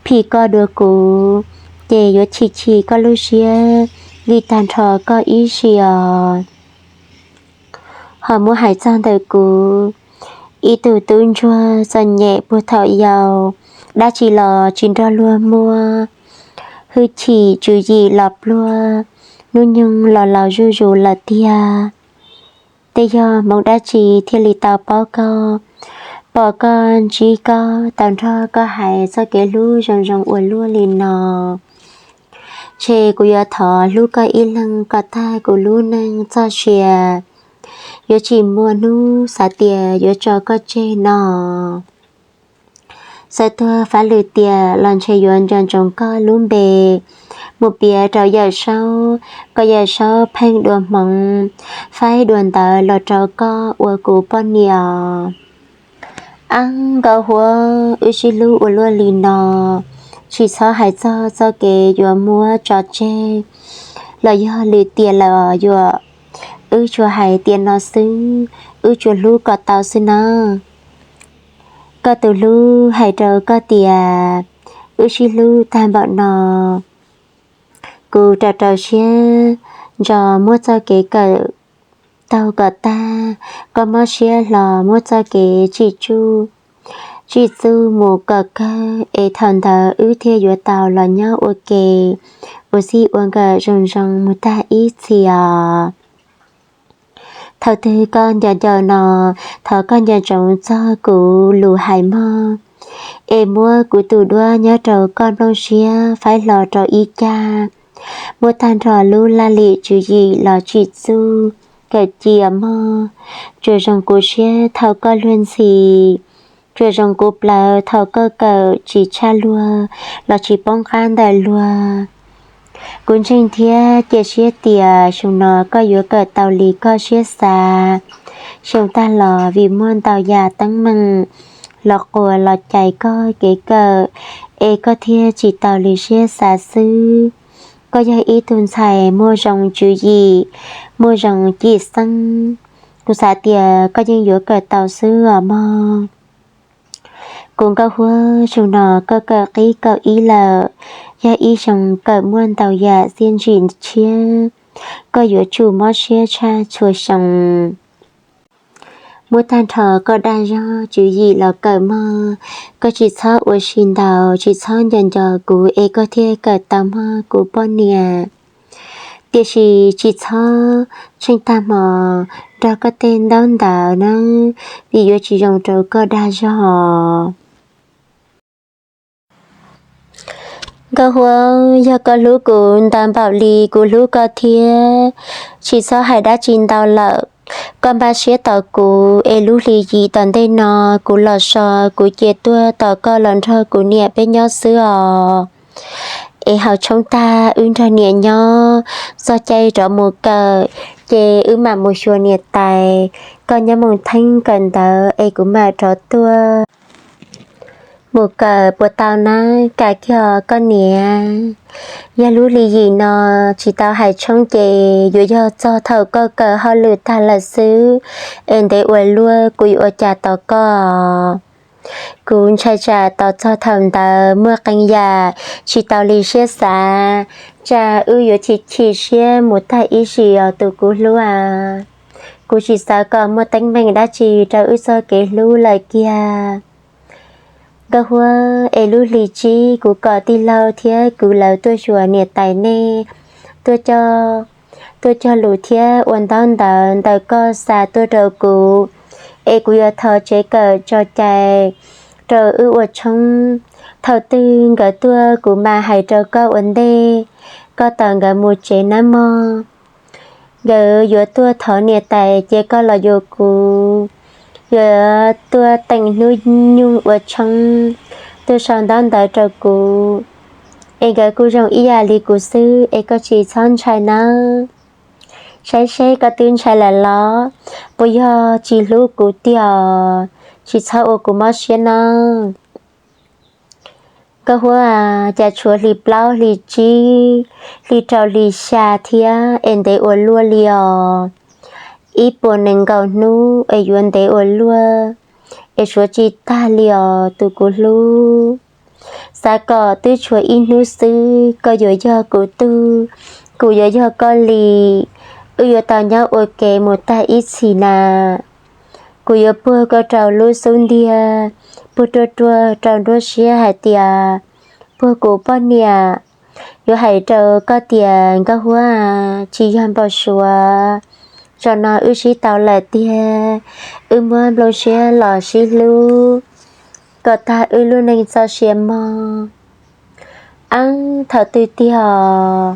phim koj dua kuv, ces yuav chim chim koj lub siab li tag nrho koj ib si os. Ho muab hais txog ntawm kuv, ib tug tub ntsuag txom nyem puag thaum yau, dab tsi los tsis nrog luag muaj, hwj chim tswv yim los pluag, hnub nyoog los laus zuj zus lawm tiag. Tej yog hmoov dab tsi thiaj li tau paub koj, pom koj ntsib koj tau nrog koj hais txoj kev hlub zoo zoo ua luaj li no. Ces kuv yuav thov hlub koj ib leeg kom tag kuv lub neej txoj sia, yuav tsis muaj hnub xav tias yuav tso koj tseg no. Xav tuag fav lwm tiam los ntshe yuav nco ntsoov koj lub npe, mus piav rau Yawm Saub, kom Yawm Saub pheej dua hmoov, faib dua ntawv los rau koj ua kuv poj niam. Ab nkauj huab, wb sib hlub ua luaj li no, tsis txhob hais txog txoj kev yuav muab tso tseg los yog lwm tiam lawm os yuam. Wb tsuas hais tiam no xwb, wb tsuas hlub kom tau xwb nawb. Koj tus hlub hais rau koj tias wb sib hlub tag npaum no, kuv rau rau siab ntso muab txoj kev kawm taug kom tag, koj mob siab hlo muab txoj kev tsim txuj, tsim txuj mus kom kawg es thaum ntawd wb thiaj yuav tau los nyob ua ke, ua txij ua nkawm zoo zoo mus tag ib txhis os. Thaum twg koj nco nco no, thov koj nco ntsoov txog kuv lus hais mog, es muab kuv tus duab nyob rau koj nplooj siab faib hlo rau ib cag, muab tag nrho lub laj lim tswv yim los tsim txuj kawm cia mog. Tsuas zoo kuv siab thaum koj luag ntxhi, tsuas zoo kuv plawv thaum koj kawm tsis tshaj luag los tsis poob qab ntawm luag. Kuv ntseeg thiab cia siab tias xyoo no koj yuav kawm tau li koj siab xav. Xyoo tag los vim muaj ntau yam teeb meem los quas los cais koj kev kawm, es koj thiaj tsis tau li siab xav xwb. Koj yog ib tug ntxhais muaj zoo tswv yim, muaj zoo cim xeeb. Kuv xav tias koj yeej yuav kawm tau xwb os mog. Kuv nkauj huab, xyoo no koj kawm qib kaum ib lawm, yog ib xyoo kawm muaj ntau yam txiaj ntsig tshiab, koj yuav tsum mob siab tshaj txhua xyoo. muab tag nrho koj dag zog tswv yim los kawm mog. Koj tsis txhob ua si ntau, tsis txhob nco nco kuv es koj thiaj kawm tau mog kuv poj niam. Tiam sis tsis txhob tsheej tag hmo nrog koj tej ntaub ntawv na, vim yuav tsis zoo rau koj dag zog. Nkauj Huab, yog koj hlub kuv ntau npaum li kuv hlub koj thiab, tsis txhob hais dab tsi ntau lawm. Koj npaj siab tos kuv es lub hli yim tom ntej no kuv los so, kuv cia tuaj tos koj los nrog kuv niam peb nyob xwb os. Es haus tshoob tag wb nrog niam nyob, txog caij rov mus kawm ces wb mam mus xyuas niam tais. Koj nyob mus theeb kawm ntawv es kuv mam rov tuaj mus kawm puas tau nawb, kam kiag koj niam. Yog lub hli yim no tsis tau hais tshoob ces yuav yog txog thaum koj kawm hauj lwm tag lawm xwb, es ntev ua luaj kuv yuav ua cas tos koj. Kuv ntshai tsam tos txog thaum ntawd muaj qee yam tsis tau li siab xav, tsam wb yuav chim chim siab mus tag ib sim os tus kuv hlub a. Kuv tsis xav kom muaj teeb meem dab tsi rau wb txoj kev hlub lawm kiag. Nkauj Huab, es lub hli tsib kuv kom tij laug thiab kuv lawv tuaj xyuas niam tais nej, tuaj cog, tuaj cog lus thiab ua ntaub ntawv ntawm koj xa tuaj rau kuv, es kuv yuav thov tsev kawm tso cai rau wb ua tshoob. Thaum twg nkawd tuaj kuv mam hais rau koj ua ntej, koj tos nkawd mus tsev nawb mog. Nkawd yuav tuaj thov niam tais ces koj los yuav kuv, yuav tuaj teem hnub nyoog ua tshoob, tuaj sau ntaub ntawv rau kuv, es nkawd kuj zoo ib yam li kuv xwb es koj tsis txhob ntshai nawb. Saib seb koj twb ntshai lawm los puas yog tsis hlub kuv tiag, tsis txhob ua kuv mob siab nawb. Nkauj Huab, cas tshuav hli plaub hli tsib, hli rau hli xya thiab es ntev ua luaj li os. Ib puas nees nkaum hnub es yuav ntev ua luaj, es suav tsis tag li os tus kuv hlub. Xav kom twb tshuav ib hnub xwb koj yuav yog kuv tug, kuv yuav yog koj li, wb yuav tau nyob ua ke mus tag ib txhis na. Kuv yuav puag koj rau lub xub ntiag, puag ruaj ruaj rau nruab siab hais tias, puag kuv poj niam. Yuav hais rau koj tias Nkauj Huab, tsis yog npau suav, zaum no wb sib tau lawm tiag, wb muab nplooj siab los sib hlub kom tag wb lub neej txoj sia mog. Ab, thaum twg tiag os,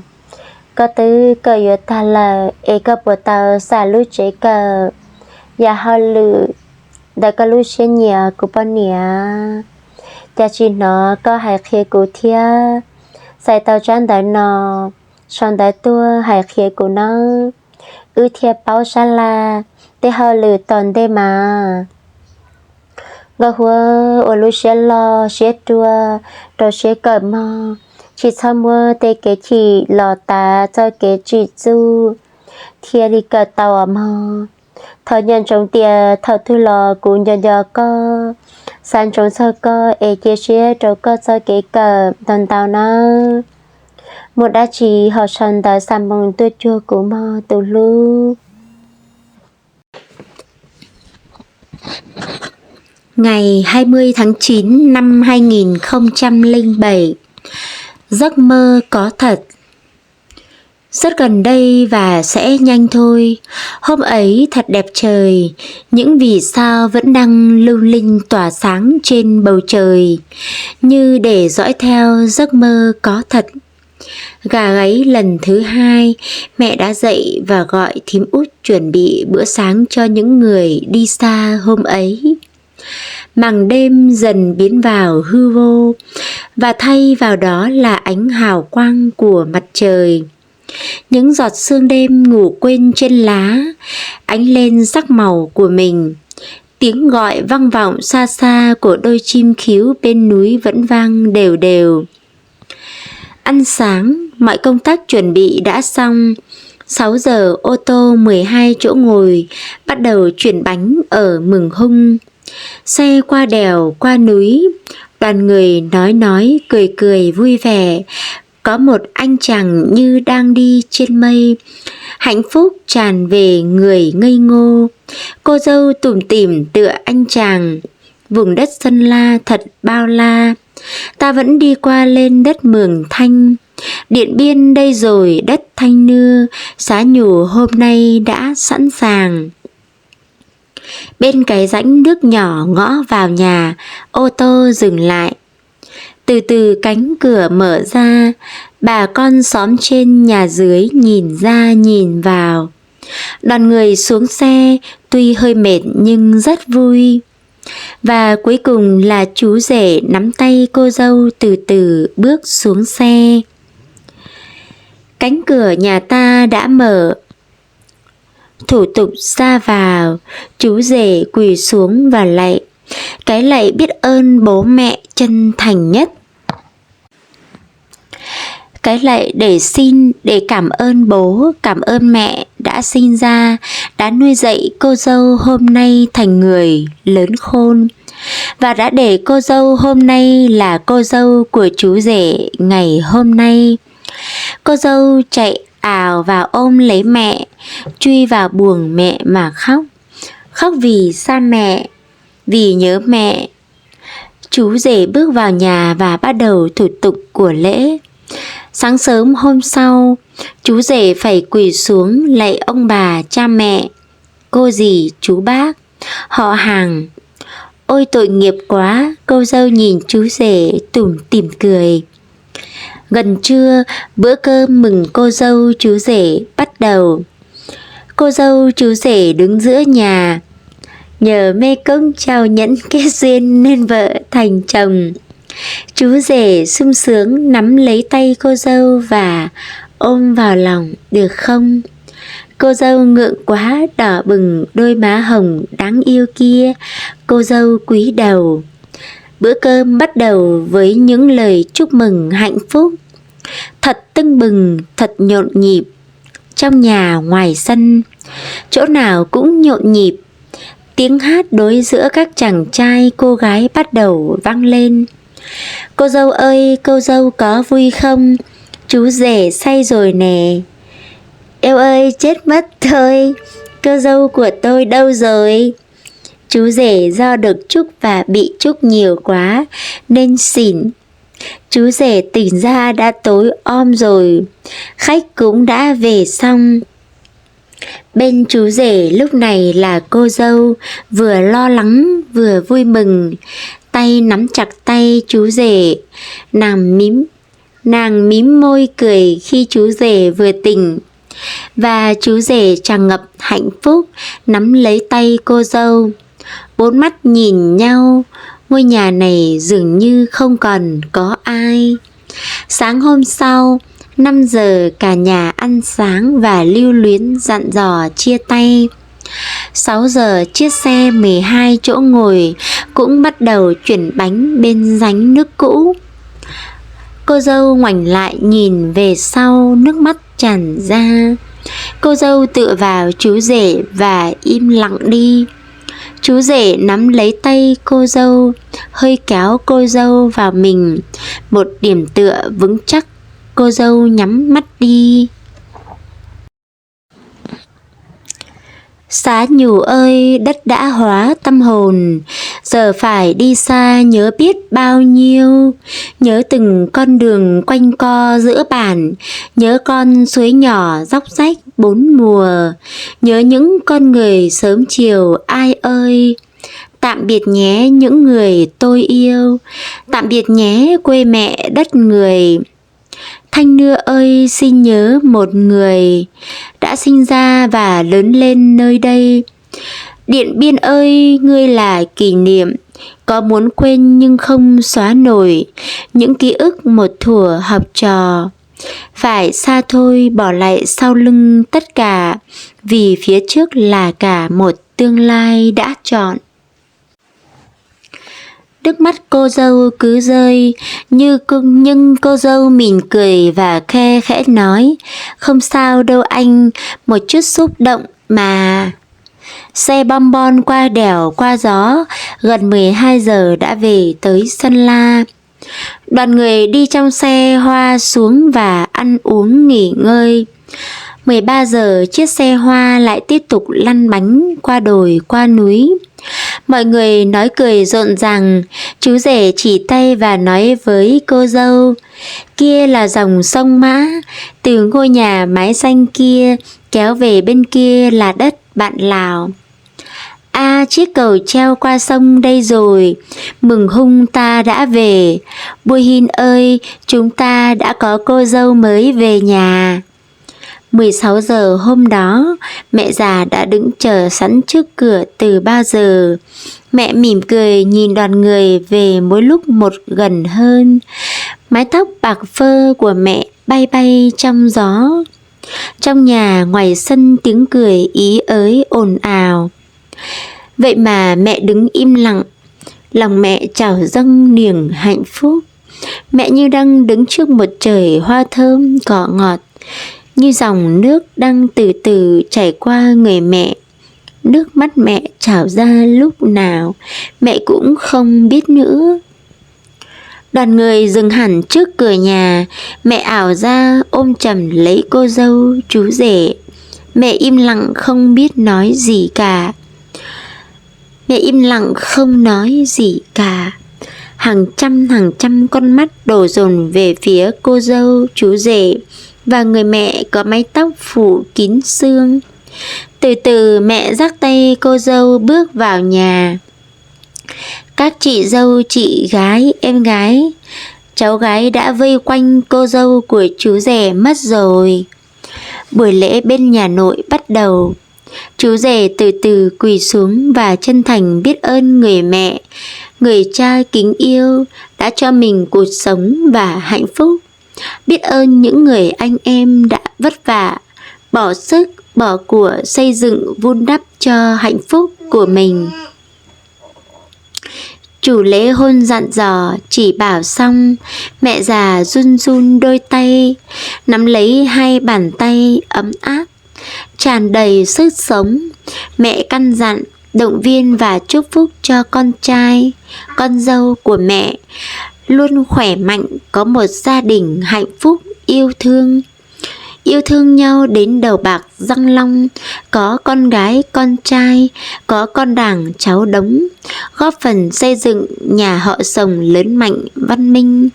koj twb kawm yuav tag lawm es koj puas tau xam lub tsev kawm, yam hauj lwm ntawm koj lub siab nyiam kuv poj niam? Cas tsis hnov koj hais qhia kuv thiab? Txais tau tsab ntawv no, sau ntawv tuaj hais qhia kuv nawb, wb thiaj paub sab laj tej hauj lwm tom ntej mas. Nkauj Huab ua lub siab loj siab ruaj rau siab kawm mog, tsis txhob muab tej kev chim los tav txoj kev tsim txuj thiaj li kawm tau os mog. Thov nco ntsoov tias thaum twg los kuv nco nco koj, xav ntsoov txog koj es cia siab rau koj txoj kev kawm ntau ntau nawb. Muaj dab tsi ho sau ntawv xa moo tuaj cuag kuv mog tus hlub. Ngày hai mươi tháng chín năm hai nghìn không trăm linh bảy. Giấc mơ có thật. Rất gần đây và sẽ nhanh thôi. Hôm ấy thật đẹp trời, những vì sao vẫn đang lung linh tỏa sáng trên bầu trời, như để dõi theo giấc mơ có thật. Gà gáy lần thứ hai, mẹ đã dậy và gọi thím út chuẩn bị bữa sáng cho những người đi xa hôm ấy. Mảng đêm dần biến vào hư vô, và thay vào đó là ánh hào quang của mặt trời. Những giọt sương đêm ngủ quên trên lá, ánh lên sắc màu của mình. Tiếng gọi vang vọng xa xa của đôi chim khíu bên núi vẫn vang đều đều. Ăn sáng, mọi công tác chuẩn bị đã xong. Sáu giờ ô tô mười hai chỗ ngồi bắt đầu chuyển bánh ở Mường Hung. Xe qua đèo, qua núi, đoàn người nói nói, cười cười vui vẻ, Có một anh chàng như đang đi trên mây, hạnh phúc tràn về người ngây ngô. Cô dâu tủm tỉm tựa anh chàng, vùng đất Sơn La thật bao la. Ta vẫn đi qua lên đất Mường Thanh. Điện Biên đây rồi đất Thanh Nưa, xá Nhù hôm nay đã sẵn sàng. Bên cái rãnh nước nhỏ ngõ vào nhà, ô tô dừng lại. Từ từ cánh cửa mở ra, bà con xóm trên nhà dưới nhìn ra nhìn vào. Đoàn người xuống xe, tuy hơi mệt nhưng rất vui. Và cuối cùng là chú rể nắm tay cô dâu từ từ bước xuống xe. Cánh cửa nhà ta đã mở. Thủ tục ra vào, chú rể quỳ xuống và lạy. Cái lạy biết ơn bố mẹ chân thành nhất. Cái lạy để xin, để cảm ơn bố, cảm ơn mẹ đã sinh ra, đã nuôi dạy cô dâu hôm nay thành người lớn khôn. Và đã để cô dâu hôm nay là cô dâu của chú rể ngày hôm nay. Cô dâu chạy ào vào ôm lấy mẹ, chui vào buồng mẹ mà khóc. Khóc vì xa mẹ, vì nhớ mẹ. Chú rể bước vào nhà và bắt đầu thủ tục của lễ. Sáng sớm hôm sau, chú rể phải quỳ xuống lạy ông bà cha mẹ, cô dì chú bác, họ hàng. Ôi tội nghiệp quá, cô dâu nhìn chú rể tủm tỉm cười. Gần trưa, bữa cơm mừng cô dâu chú rể bắt đầu. Cô dâu chú rể đứng giữa nhà. Nhờ mê công trao nhẫn kết duyên nên vợ thành chồng. Chú rể sung sướng nắm lấy tay cô dâu và ôm vào lòng được không? Cô dâu ngượng quá đỏ bừng đôi má hồng đáng yêu kia. Cô dâu cúi đầu. Bữa cơm bắt đầu với những lời chúc mừng hạnh phúc. Thật tưng bừng, thật nhộn nhịp. Trong nhà ngoài sân, chỗ nào cũng nhộn nhịp. Tiếng hát đối giữa các chàng trai cô gái bắt đầu vang lên. Cô dâu ơi, cô dâu có vui không? Chú rể say rồi nè. Eo ơi, chết mất thôi. Cô dâu của tôi đâu rồi? Chú rể do được chúc và bị chúc nhiều quá nên xỉn. Chú rể tỉnh ra đã tối om rồi. Khách cũng đã về xong. Bên chú rể lúc này là cô dâu, vừa lo lắng vừa vui mừng, tay nắm chặt tay chú rể. Nàng mím, Nàng mím môi cười khi chú rể vừa tỉnh. Và chú rể tràn ngập hạnh phúc nắm lấy tay cô dâu. Bốn mắt nhìn nhau, ngôi nhà này dường như không còn có ai. Sáng hôm sau, năm giờ cả nhà ăn sáng và lưu luyến dặn dò chia tay. Sáu giờ chiếc xe mười hai chỗ ngồi cũng bắt đầu chuyển bánh bên rãnh nước cũ. Cô dâu ngoảnh lại nhìn về sau, nước mắt tràn ra. Cô dâu tựa vào chú rể và im lặng đi. Chú rể nắm lấy tay cô dâu, hơi kéo cô dâu vào mình, một điểm tựa vững chắc. Cô dâu nhắm mắt đi. Xá Nhù ơi, đất đã hóa tâm hồn, giờ phải đi xa nhớ biết bao nhiêu. Nhớ từng con đường quanh co giữa bản, nhớ con suối nhỏ dốc rách bốn mùa, nhớ những con người sớm chiều ai ơi. Tạm biệt nhé những người tôi yêu, tạm biệt nhé quê mẹ đất người. Thanh Nưa ơi, xin nhớ một người đã sinh ra và lớn lên nơi đây. Điện Biên ơi, ngươi là kỷ niệm, có muốn quên nhưng không xóa nổi những ký ức một thuở học trò. Phải xa thôi, bỏ lại sau lưng tất cả, vì phía trước là cả một tương lai đã chọn. Nước mắt cô dâu cứ rơi, như cô, nhưng cô dâu mỉm cười và khe khẽ nói, không sao đâu anh, một chút xúc động mà. Xe bom bon qua đèo qua gió, gần mười hai giờ đã về tới Sơn La. Đoàn người đi trong xe hoa xuống và ăn uống nghỉ ngơi. Mười ba giờ, chiếc xe hoa lại tiếp tục lăn bánh qua đồi qua núi. Mọi người nói cười rộn ràng, chú rể chỉ tay và nói với cô dâu: Kia là dòng sông Mã, từ ngôi nhà mái xanh kia kéo về bên kia là đất bạn Lào. A, chiếc cầu treo qua sông đây rồi, mừng hung ta đã về. Bua Hin ơi, chúng ta đã có cô dâu mới về nhà. Mười sáu giờ hôm đó, mẹ già đã đứng chờ sẵn trước cửa từ bao giờ. Mẹ mỉm cười nhìn đoàn người về mỗi lúc một gần hơn. Mái tóc bạc phơ của mẹ bay bay trong gió. Trong nhà ngoài sân tiếng cười ý ới ồn ào. Vậy mà mẹ đứng im lặng, lòng mẹ trào dâng niềm hạnh phúc. Mẹ như đang đứng trước một trời hoa thơm cỏ ngọt, như dòng nước đang từ từ chảy qua người mẹ. Nước mắt mẹ trào ra lúc nào, mẹ cũng không biết nữa. Đoàn người dừng hẳn trước cửa nhà, mẹ ảo ra ôm chầm lấy cô dâu, chú rể. Mẹ im lặng không biết nói gì cả. Mẹ im lặng không nói gì cả. Hàng trăm hàng trăm con mắt đổ dồn về phía cô dâu, chú rể và người mẹ có mái tóc phủ kín sương. Từ từ mẹ dắt tay cô dâu bước vào nhà. Các chị dâu, chị gái, em gái, cháu gái đã vây quanh cô dâu của chú rể mất rồi. Buổi lễ bên nhà nội bắt đầu. Chú rể từ từ quỳ xuống và chân thành biết ơn người mẹ, người cha kính yêu đã cho mình cuộc sống và hạnh phúc. Biết ơn những người anh em đã vất vả, bỏ sức, bỏ của xây dựng vun đắp cho hạnh phúc của mình. Chủ lễ hôn dặn dò, chỉ bảo xong, mẹ già run run đôi tay, nắm lấy hai bàn tay ấm áp, tràn đầy sức sống. Mẹ căn dặn, động viên và chúc phúc cho con trai, con dâu của mẹ luôn khỏe mạnh, có một gia đình hạnh phúc, yêu thương. Yêu thương nhau đến đầu bạc răng long, có con gái, con trai, có con đảng cháu đống, góp phần xây dựng nhà họ Sồng lớn mạnh, văn minh.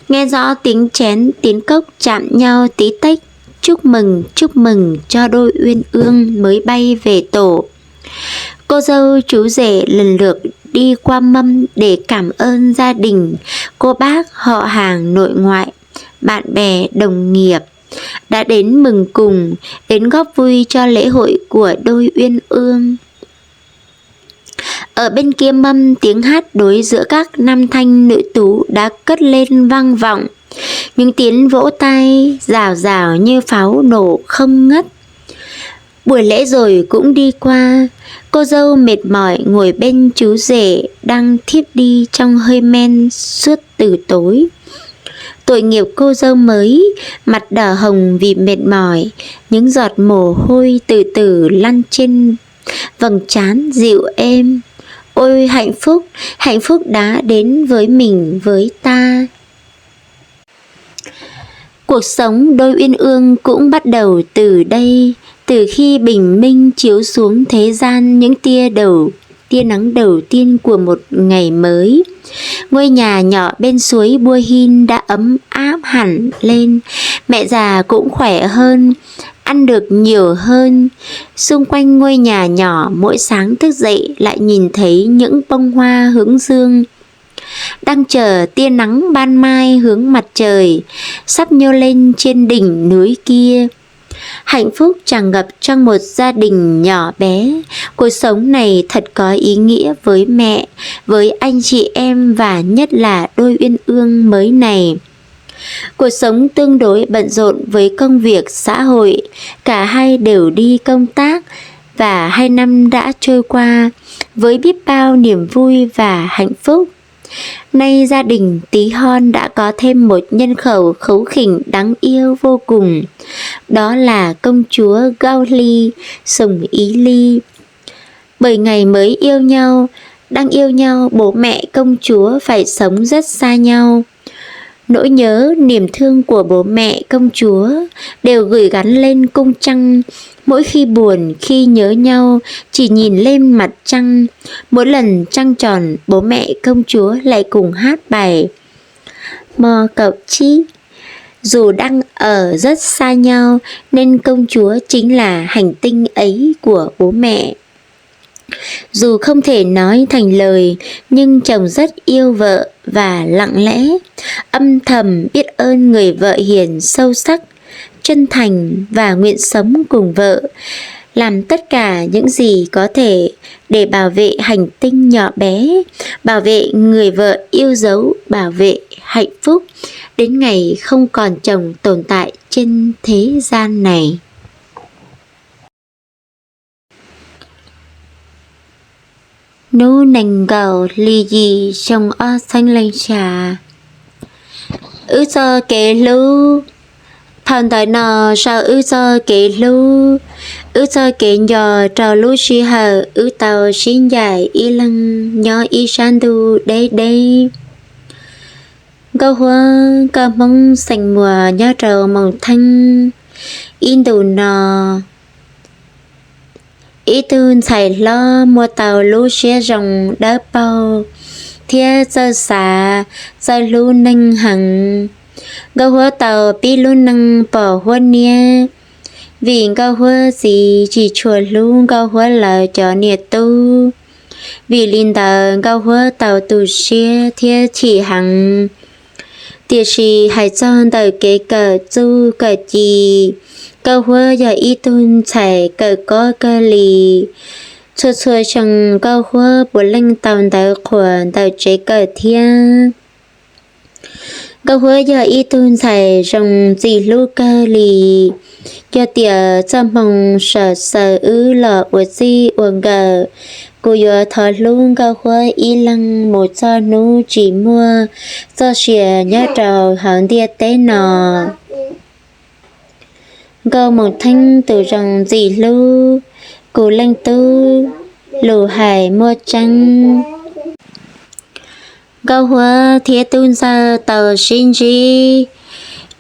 Nghe rõ tiếng chén, tiếng cốc chạm nhau tí tách, chúc mừng, chúc mừng cho đôi uyên ương mới bay về tổ. Cô dâu, chú rể lần lượt đi qua mâm để cảm ơn gia đình, cô bác, họ hàng, nội ngoại, bạn bè, đồng nghiệp đã đến mừng cùng, đến góp vui cho lễ hội của đôi uyên ương. Ở bên kia mâm, tiếng hát đối giữa các nam thanh nữ tú đã cất lên vang vọng, những tiếng vỗ tay rào rào như pháo nổ không ngớt. Buổi lễ rồi cũng đi qua, cô dâu mệt mỏi ngồi bên chú rể đang thiếp đi trong hơi men suốt từ tối. Tội nghiệp cô dâu mới, mặt đỏ hồng vì mệt mỏi, những giọt mồ hôi từ từ lăn trên vầng trán dịu êm. Ôi hạnh phúc, hạnh phúc đã đến với mình với ta. Cuộc sống đôi uyên ương cũng bắt đầu từ đây, từ khi bình minh chiếu xuống thế gian những tia đầu, tia nắng đầu tiên của một ngày mới. Ngôi nhà nhỏ bên suối Bua Hin đã ấm áp hẳn lên, mẹ già cũng khỏe hơn, ăn được nhiều hơn. Xung quanh ngôi nhà nhỏ, mỗi sáng thức dậy lại nhìn thấy những bông hoa hướng dương đang chờ tia nắng ban mai hướng mặt trời sắp nhô lên trên đỉnh núi kia. Hạnh phúc tràn ngập trong một gia đình nhỏ bé. Cuộc sống này thật có ý nghĩa với mẹ, với anh chị em và nhất là đôi uyên ương mới này. Cuộc sống tương đối bận rộn với công việc xã hội, cả hai đều đi công tác và hai năm đã trôi qua với biết bao niềm vui và hạnh phúc. Nay gia đình tí hon đã có thêm một nhân khẩu kháu khỉnh đáng yêu vô cùng, đó là công chúa Gao Ly, Sùng Ý Ly. Bởi ngày mới yêu nhau, Đang yêu nhau, bố mẹ công chúa phải sống rất xa nhau. Nỗi nhớ, niềm thương của bố mẹ công chúa đều gửi gắm lên cung trăng. Mỗi khi buồn, khi nhớ nhau, chỉ nhìn lên mặt trăng. Mỗi lần trăng tròn, bố mẹ công chúa lại cùng hát bài Mo Cậu Chít. Dù đang ở rất xa nhau, nên công chúa chính là hành tinh ấy của bố mẹ. Dù không thể nói thành lời, nhưng chồng rất yêu vợ và lặng lẽ, âm thầm biết ơn người vợ hiền sâu sắc, chân thành và nguyện sống cùng vợ, làm tất cả những gì có thể để bảo vệ hành tinh nhỏ bé, bảo vệ người vợ yêu dấu, bảo vệ hạnh phúc đến ngày không còn chồng tồn tại trên thế gian này. Hnub nees nkaum hli yim xyoo ob txheeb leej xya. Wb txoj kev hlub. Phau ntawv no sau wb txoj kev hlub, wb txoj kev nco rau lub sij hawm wb tau sib ncaim ib leeg nyob ib sab ntuj deb deb. Nkauj Huab, koj Hmoob xeem Muas nyob rau Moos Theeb, ib ntus no ib tug ntxhais hlob muaj tau lub siab zoo dawb paug thiab txawj xav, txawj hlub neeg heev. Nkauj Huab tau pib lub neej pom huab niab, vim Nkauj Huab txiv tsis tshua hlub Nkauj Huab lawv cov niam tub. Vim li ntawd Nkauj Huab tau tu siab thiab chim heev. Tiam sis hais txog ntawm kev kawm txuj kawm ci, Nkauj Huab yog ib tug ntxhais kawm kob kawg li. Txhua txhua xyoo Nkauj Huab puav leej tau ntawv qhuas ntawm tsev kawm thiab. Nkauj Huab yog ib tug ntxhais zoo ntxim hlub kawg li. Yog tias txoj hmoo sawm xaws wb los ua txij ua nkawm, kuv yuav thov hlub Nkauj Huab ib leeg mus txog hnub tsis muaj txoj sia nyob rau hauv ntiaj teb no. Nkauj Moos Theeb tus zoo ntxim hlub, kuv leej tub, lus hais muaj tseeb. Nkauj Huab thiab Tub Ntxawg tau sib ntsib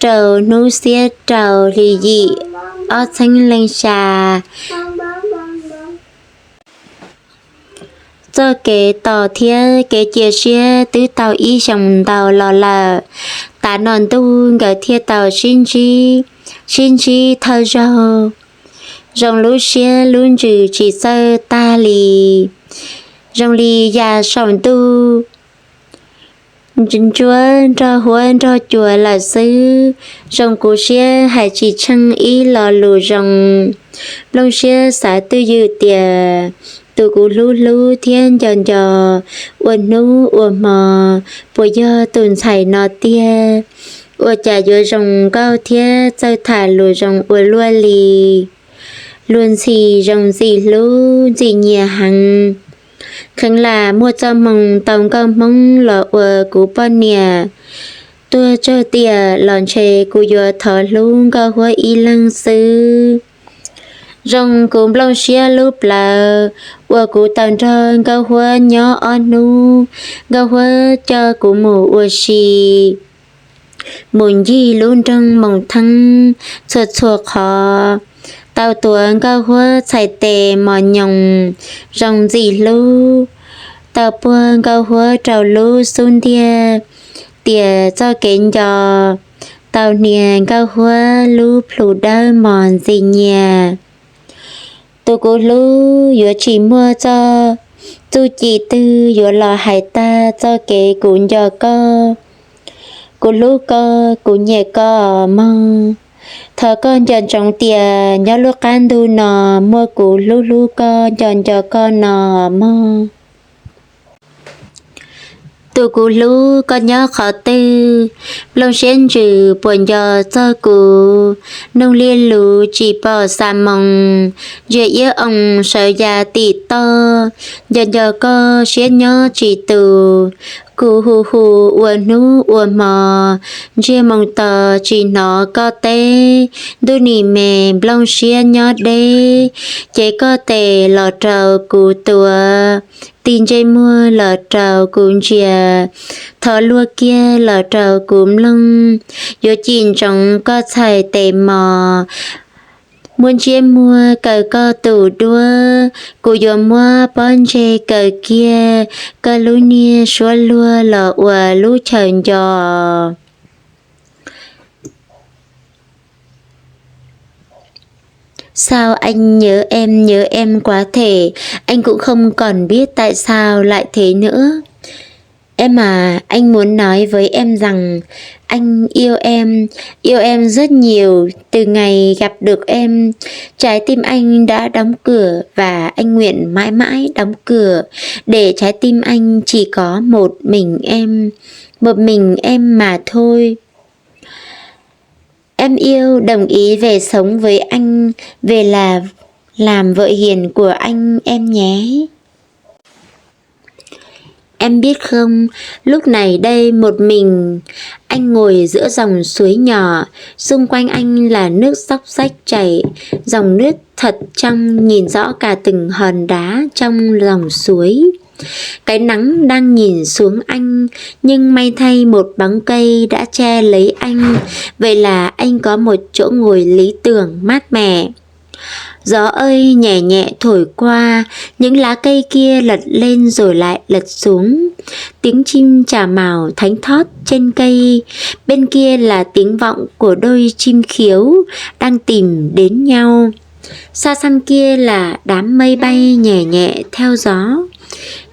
rau hnub xiab rau hli yim ob txheeb leej xya. Txoj kev tos thiab kev cia siab twb tau ib xyoos ntau los lawm. Tav no ntuj nkawd thiaj tau sib ntsib, sib ntsib thawj zaug. Zoo lub siab lub ntsws tsis txawj tag li, zoo li ya saum ntuj, ntsuab nrog huab nrog cua lawm xwb. Zoo kuv siab hais tsis tsheej ib lo lus zoo. Nplooj siab xav twj ywm tias tus kuv hlub hlub thiab nco nco ua hnub ua hmo puas yog tus ntxhais no tiag. Ua cas yuav zoo nkauj thiab txawj tham lus zoo ua luaj li. Luag ntxhi zoo ntxim hlub ntxim nyiam heev. Kheev lam muaj txoj hmoo tau nkauj Hmoob los ua kuv poj niam. Tuag tsuag tiam los ntshe kuv yuav thov hlub nkauj Huab ib leeg xwb. Zoo kuv nplooj siab lub plawv uas kuv tau nrog nkauj Huab nyob ob hnub, nkauj Huab coj kuv mus ua si, mus ncig lub nroog Moos Theeb txhua txhua qhov, tau tuav nkauj Huab txhais tes mos nyoos zoo ntxim hlub, tau puag nkauj Huab rau lub xub ntiag, tias txoj kev nco tau hnia nkauj Huab lub plhu dawb mos ntxim nyiam. Tus kuv hlub, yuav tsis muaj txoj txuj ci twg yuav los hais tag txoj kev kuv nco koj, kuv hlub koj, kuv nyiam koj mog. Thov koj nco ntsoov tias nyob lub qab ntug no muaj kuv hlub hlub koj nco nco koj no mog. Tus kuv hlub, koj nyob qhov twg? Nplooj siab ntsws puas nco txog kuv? Noog liaj lus tsis pom xa moos, ntsia iab oo sawv ya tim toj, nco nco koj siab nyob tsis tus. Kuv hu hu ua hnub ua hmo, ntsiag moo to tsis hnov koj teb. Ntuj nim me nplooj siab nyob deb, ces koj tes los rau kuv tuav, tig ntsej muag los rau kuv ntsia, thov luag kiag los rau kuv mloog, yuav cim ntsoov koj txhais tes mos. Muab ntsiab muag kaw koj tus duab, kuv yuav muab pob ntseg kaw kiag koj lub niag suab luag los ua lub chaw nco. Sao anh nhớ em, nhớ em quá thể, anh cũng không còn biết tại sao lại thế nữa. Em à, anh muốn nói với em rằng anh yêu em, yêu em rất nhiều. Từ ngày gặp được em, trái tim anh đã đóng cửa và anh nguyện mãi mãi đóng cửa để trái tim anh chỉ có một mình em, một mình em mà thôi. Em yêu, đồng ý về sống với anh, về là làm vợ hiền của anh em nhé. Em biết không, lúc này đây một mình anh ngồi giữa dòng suối nhỏ, xung quanh anh là nước róc rách chảy, dòng nước thật trong nhìn rõ cả từng hòn đá trong lòng suối. Cái nắng đang nhìn xuống anh, nhưng may thay một bóng cây đã che lấy anh, vậy là anh có một chỗ ngồi lý tưởng mát mẻ. Gió ơi nhẹ nhẹ thổi qua, những lá cây kia lật lên rồi lại lật xuống. Tiếng chim chả mào thánh thót trên cây, bên kia là tiếng vọng của đôi chim khiếu đang tìm đến nhau. Xa xăm kia là đám mây bay nhẹ nhẹ theo gió,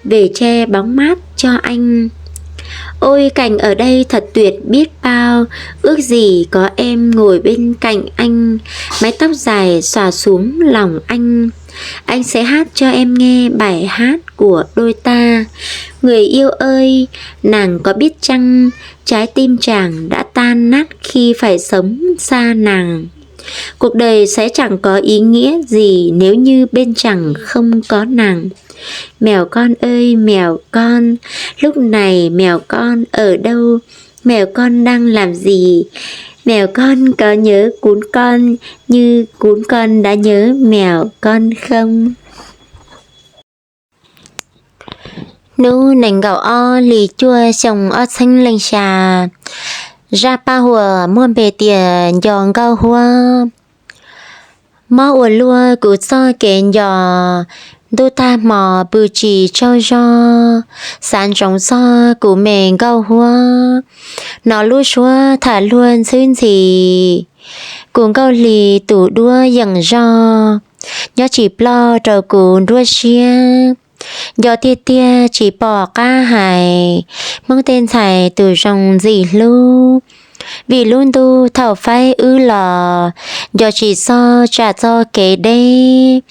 về che bóng mát cho anh. Ôi, cảnh ở đây thật tuyệt biết bao, ước gì có em ngồi bên cạnh anh, mái tóc dài xòa xuống lòng anh. Anh sẽ hát cho em nghe bài hát của đôi ta. Người yêu ơi, nàng có biết chăng, trái tim chàng đã tan nát khi phải sống xa nàng. Cuộc đời sẽ chẳng có ý nghĩa gì nếu như bên chàng không có nàng. Mèo con ơi, mèo con, lúc này mèo con ở đâu? Mèo con đang làm gì? Mèo con có nhớ cún con như cún con đã nhớ mèo con không? Hnub nees nkaum ob hli cuaj xyoo ob txheeb leej xya, zaj paj huam muaj npe tias nco nkauj huab. Mob ua luaj kuv txoj kev nco, ntuj tag hmo pw tsis tsaug zog, xav ntsoov txog kuv me nkauj huab. Hnov lub suab tham luag ntxhwb ntxhi, kuv nkauj hli tus duab yeem zog, nyob tsis ploj rau kuv nruab siab. Nco tiag tiag tsis pom qab hais, Hmoob tej ntxhais tus zoo ntxim hlub. Vim lub ntuj thaum faib wb los, nco tsis txog tsam txoj kev deb,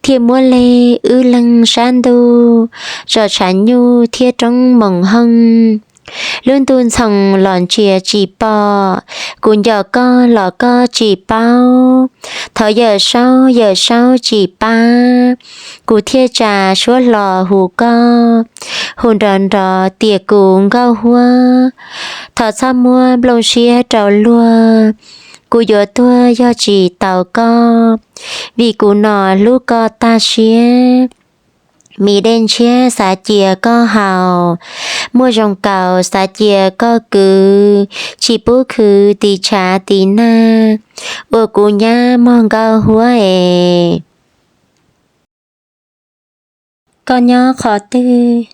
thiaj muab leg wb leeg sab ntuj, tso tshav nyuj thiab roob moos hooj. Lub ntuj ntxhoo los ntsia tsis pom, kuv nco koj los koj tsis paub. Thov Yawm Saub, Yawm Saub tsis pab, kuv thiaj tsa suab hlo hu koj, hu nrov nrov tias kuv nkauj huab. Thov txhob muab nplooj siab rau luag, kuv yuav tuag yog tsis tau koj, vim kuv no hlub koj tag siab. Mis dej ntshiab xav cia koj haus, muaj zoo kaus xav cia koj kwv, tsis pub khwv tiv tshav tiv nag, ua kuv nyab mog nkauj huab es. Koj nyob qhov twg,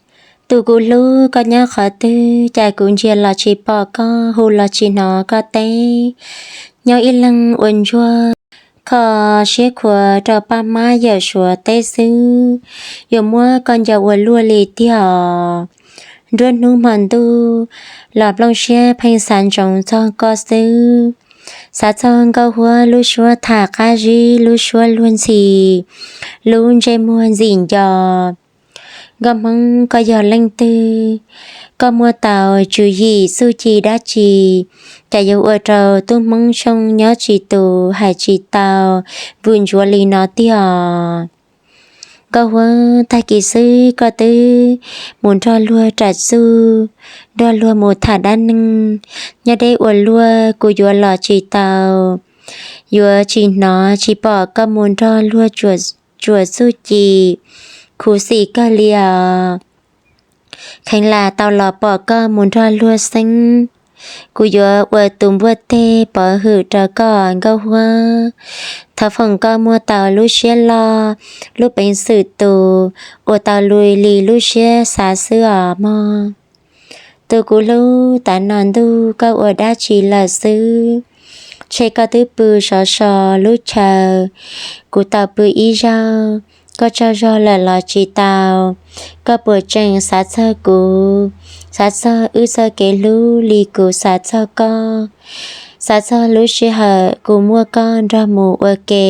tus kuv hlub, koj nyob qhov twg, cas kuv ntsia los tsis pom koj, hu los tsis hnov koj teb. Nyob ib leeg ua ntsuag, kho siab khuav rau paj mab yawm suav teb xwb, yuav muab koj nco ua luaj li tiag os. Nruab hnub hmo ntuj los nplooj siab pheej xav ntsoov txog koj xwb. Xav txog nkauj huab lub suab tham qab zib, lub suab luag ntxhi, lub ntsej muag ntxim nco. Nkauj Hmoob, koj yog leej twg? Koj muaj tau tswv yim txuj ci dab tsi, cas yuav ua rau tub Hmoob Xyooj nyob tsis tus, hais tsis tau, vwm ntsuav li no tiag os? Nkauj Huab, tag kis xwb koj twb mus nrog luag ram txuj, nrog luag mus tham dab neeg, nyob deb ua luaj kuv yuav los tsis tau, yuav tsis hnov tsis pom koj mus nrog luag tsuam txuj ci, khuv xim kawg li os. Kheev lam tau los pom koj mus nrog luag xeeb, kuv yuav ua tus npuaj teg pov hwm rau koj Nkauj Huab. Thov foom koj muaj tau lub siab loj, lub peev xwm tus, ua tau li lub siab xav xwb os mog. Tus kuv hlub, tav no ntuj koj ua dab tsi lawm xwb? Tshe koj twb pw sov so lub chaw, kuv tau pw ib zaug, koj tsaug zog lawm los tsis tau? Koj puas tseem xav txog kuv, xav txog wb txoj kev hlub li kuv xav txog koj, xav txog lub sij hawm kuv muaj koj nrog mus ua ke,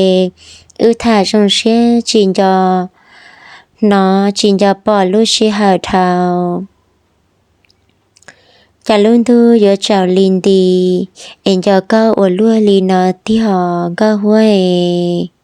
wb tham zoo siab tsis nco hnov tsis nco pom lub sij hawm dhau? Cas lub ntuj yuav tsaus li nti es nco koj ua luaj li no tiag os Nkauj Huab es?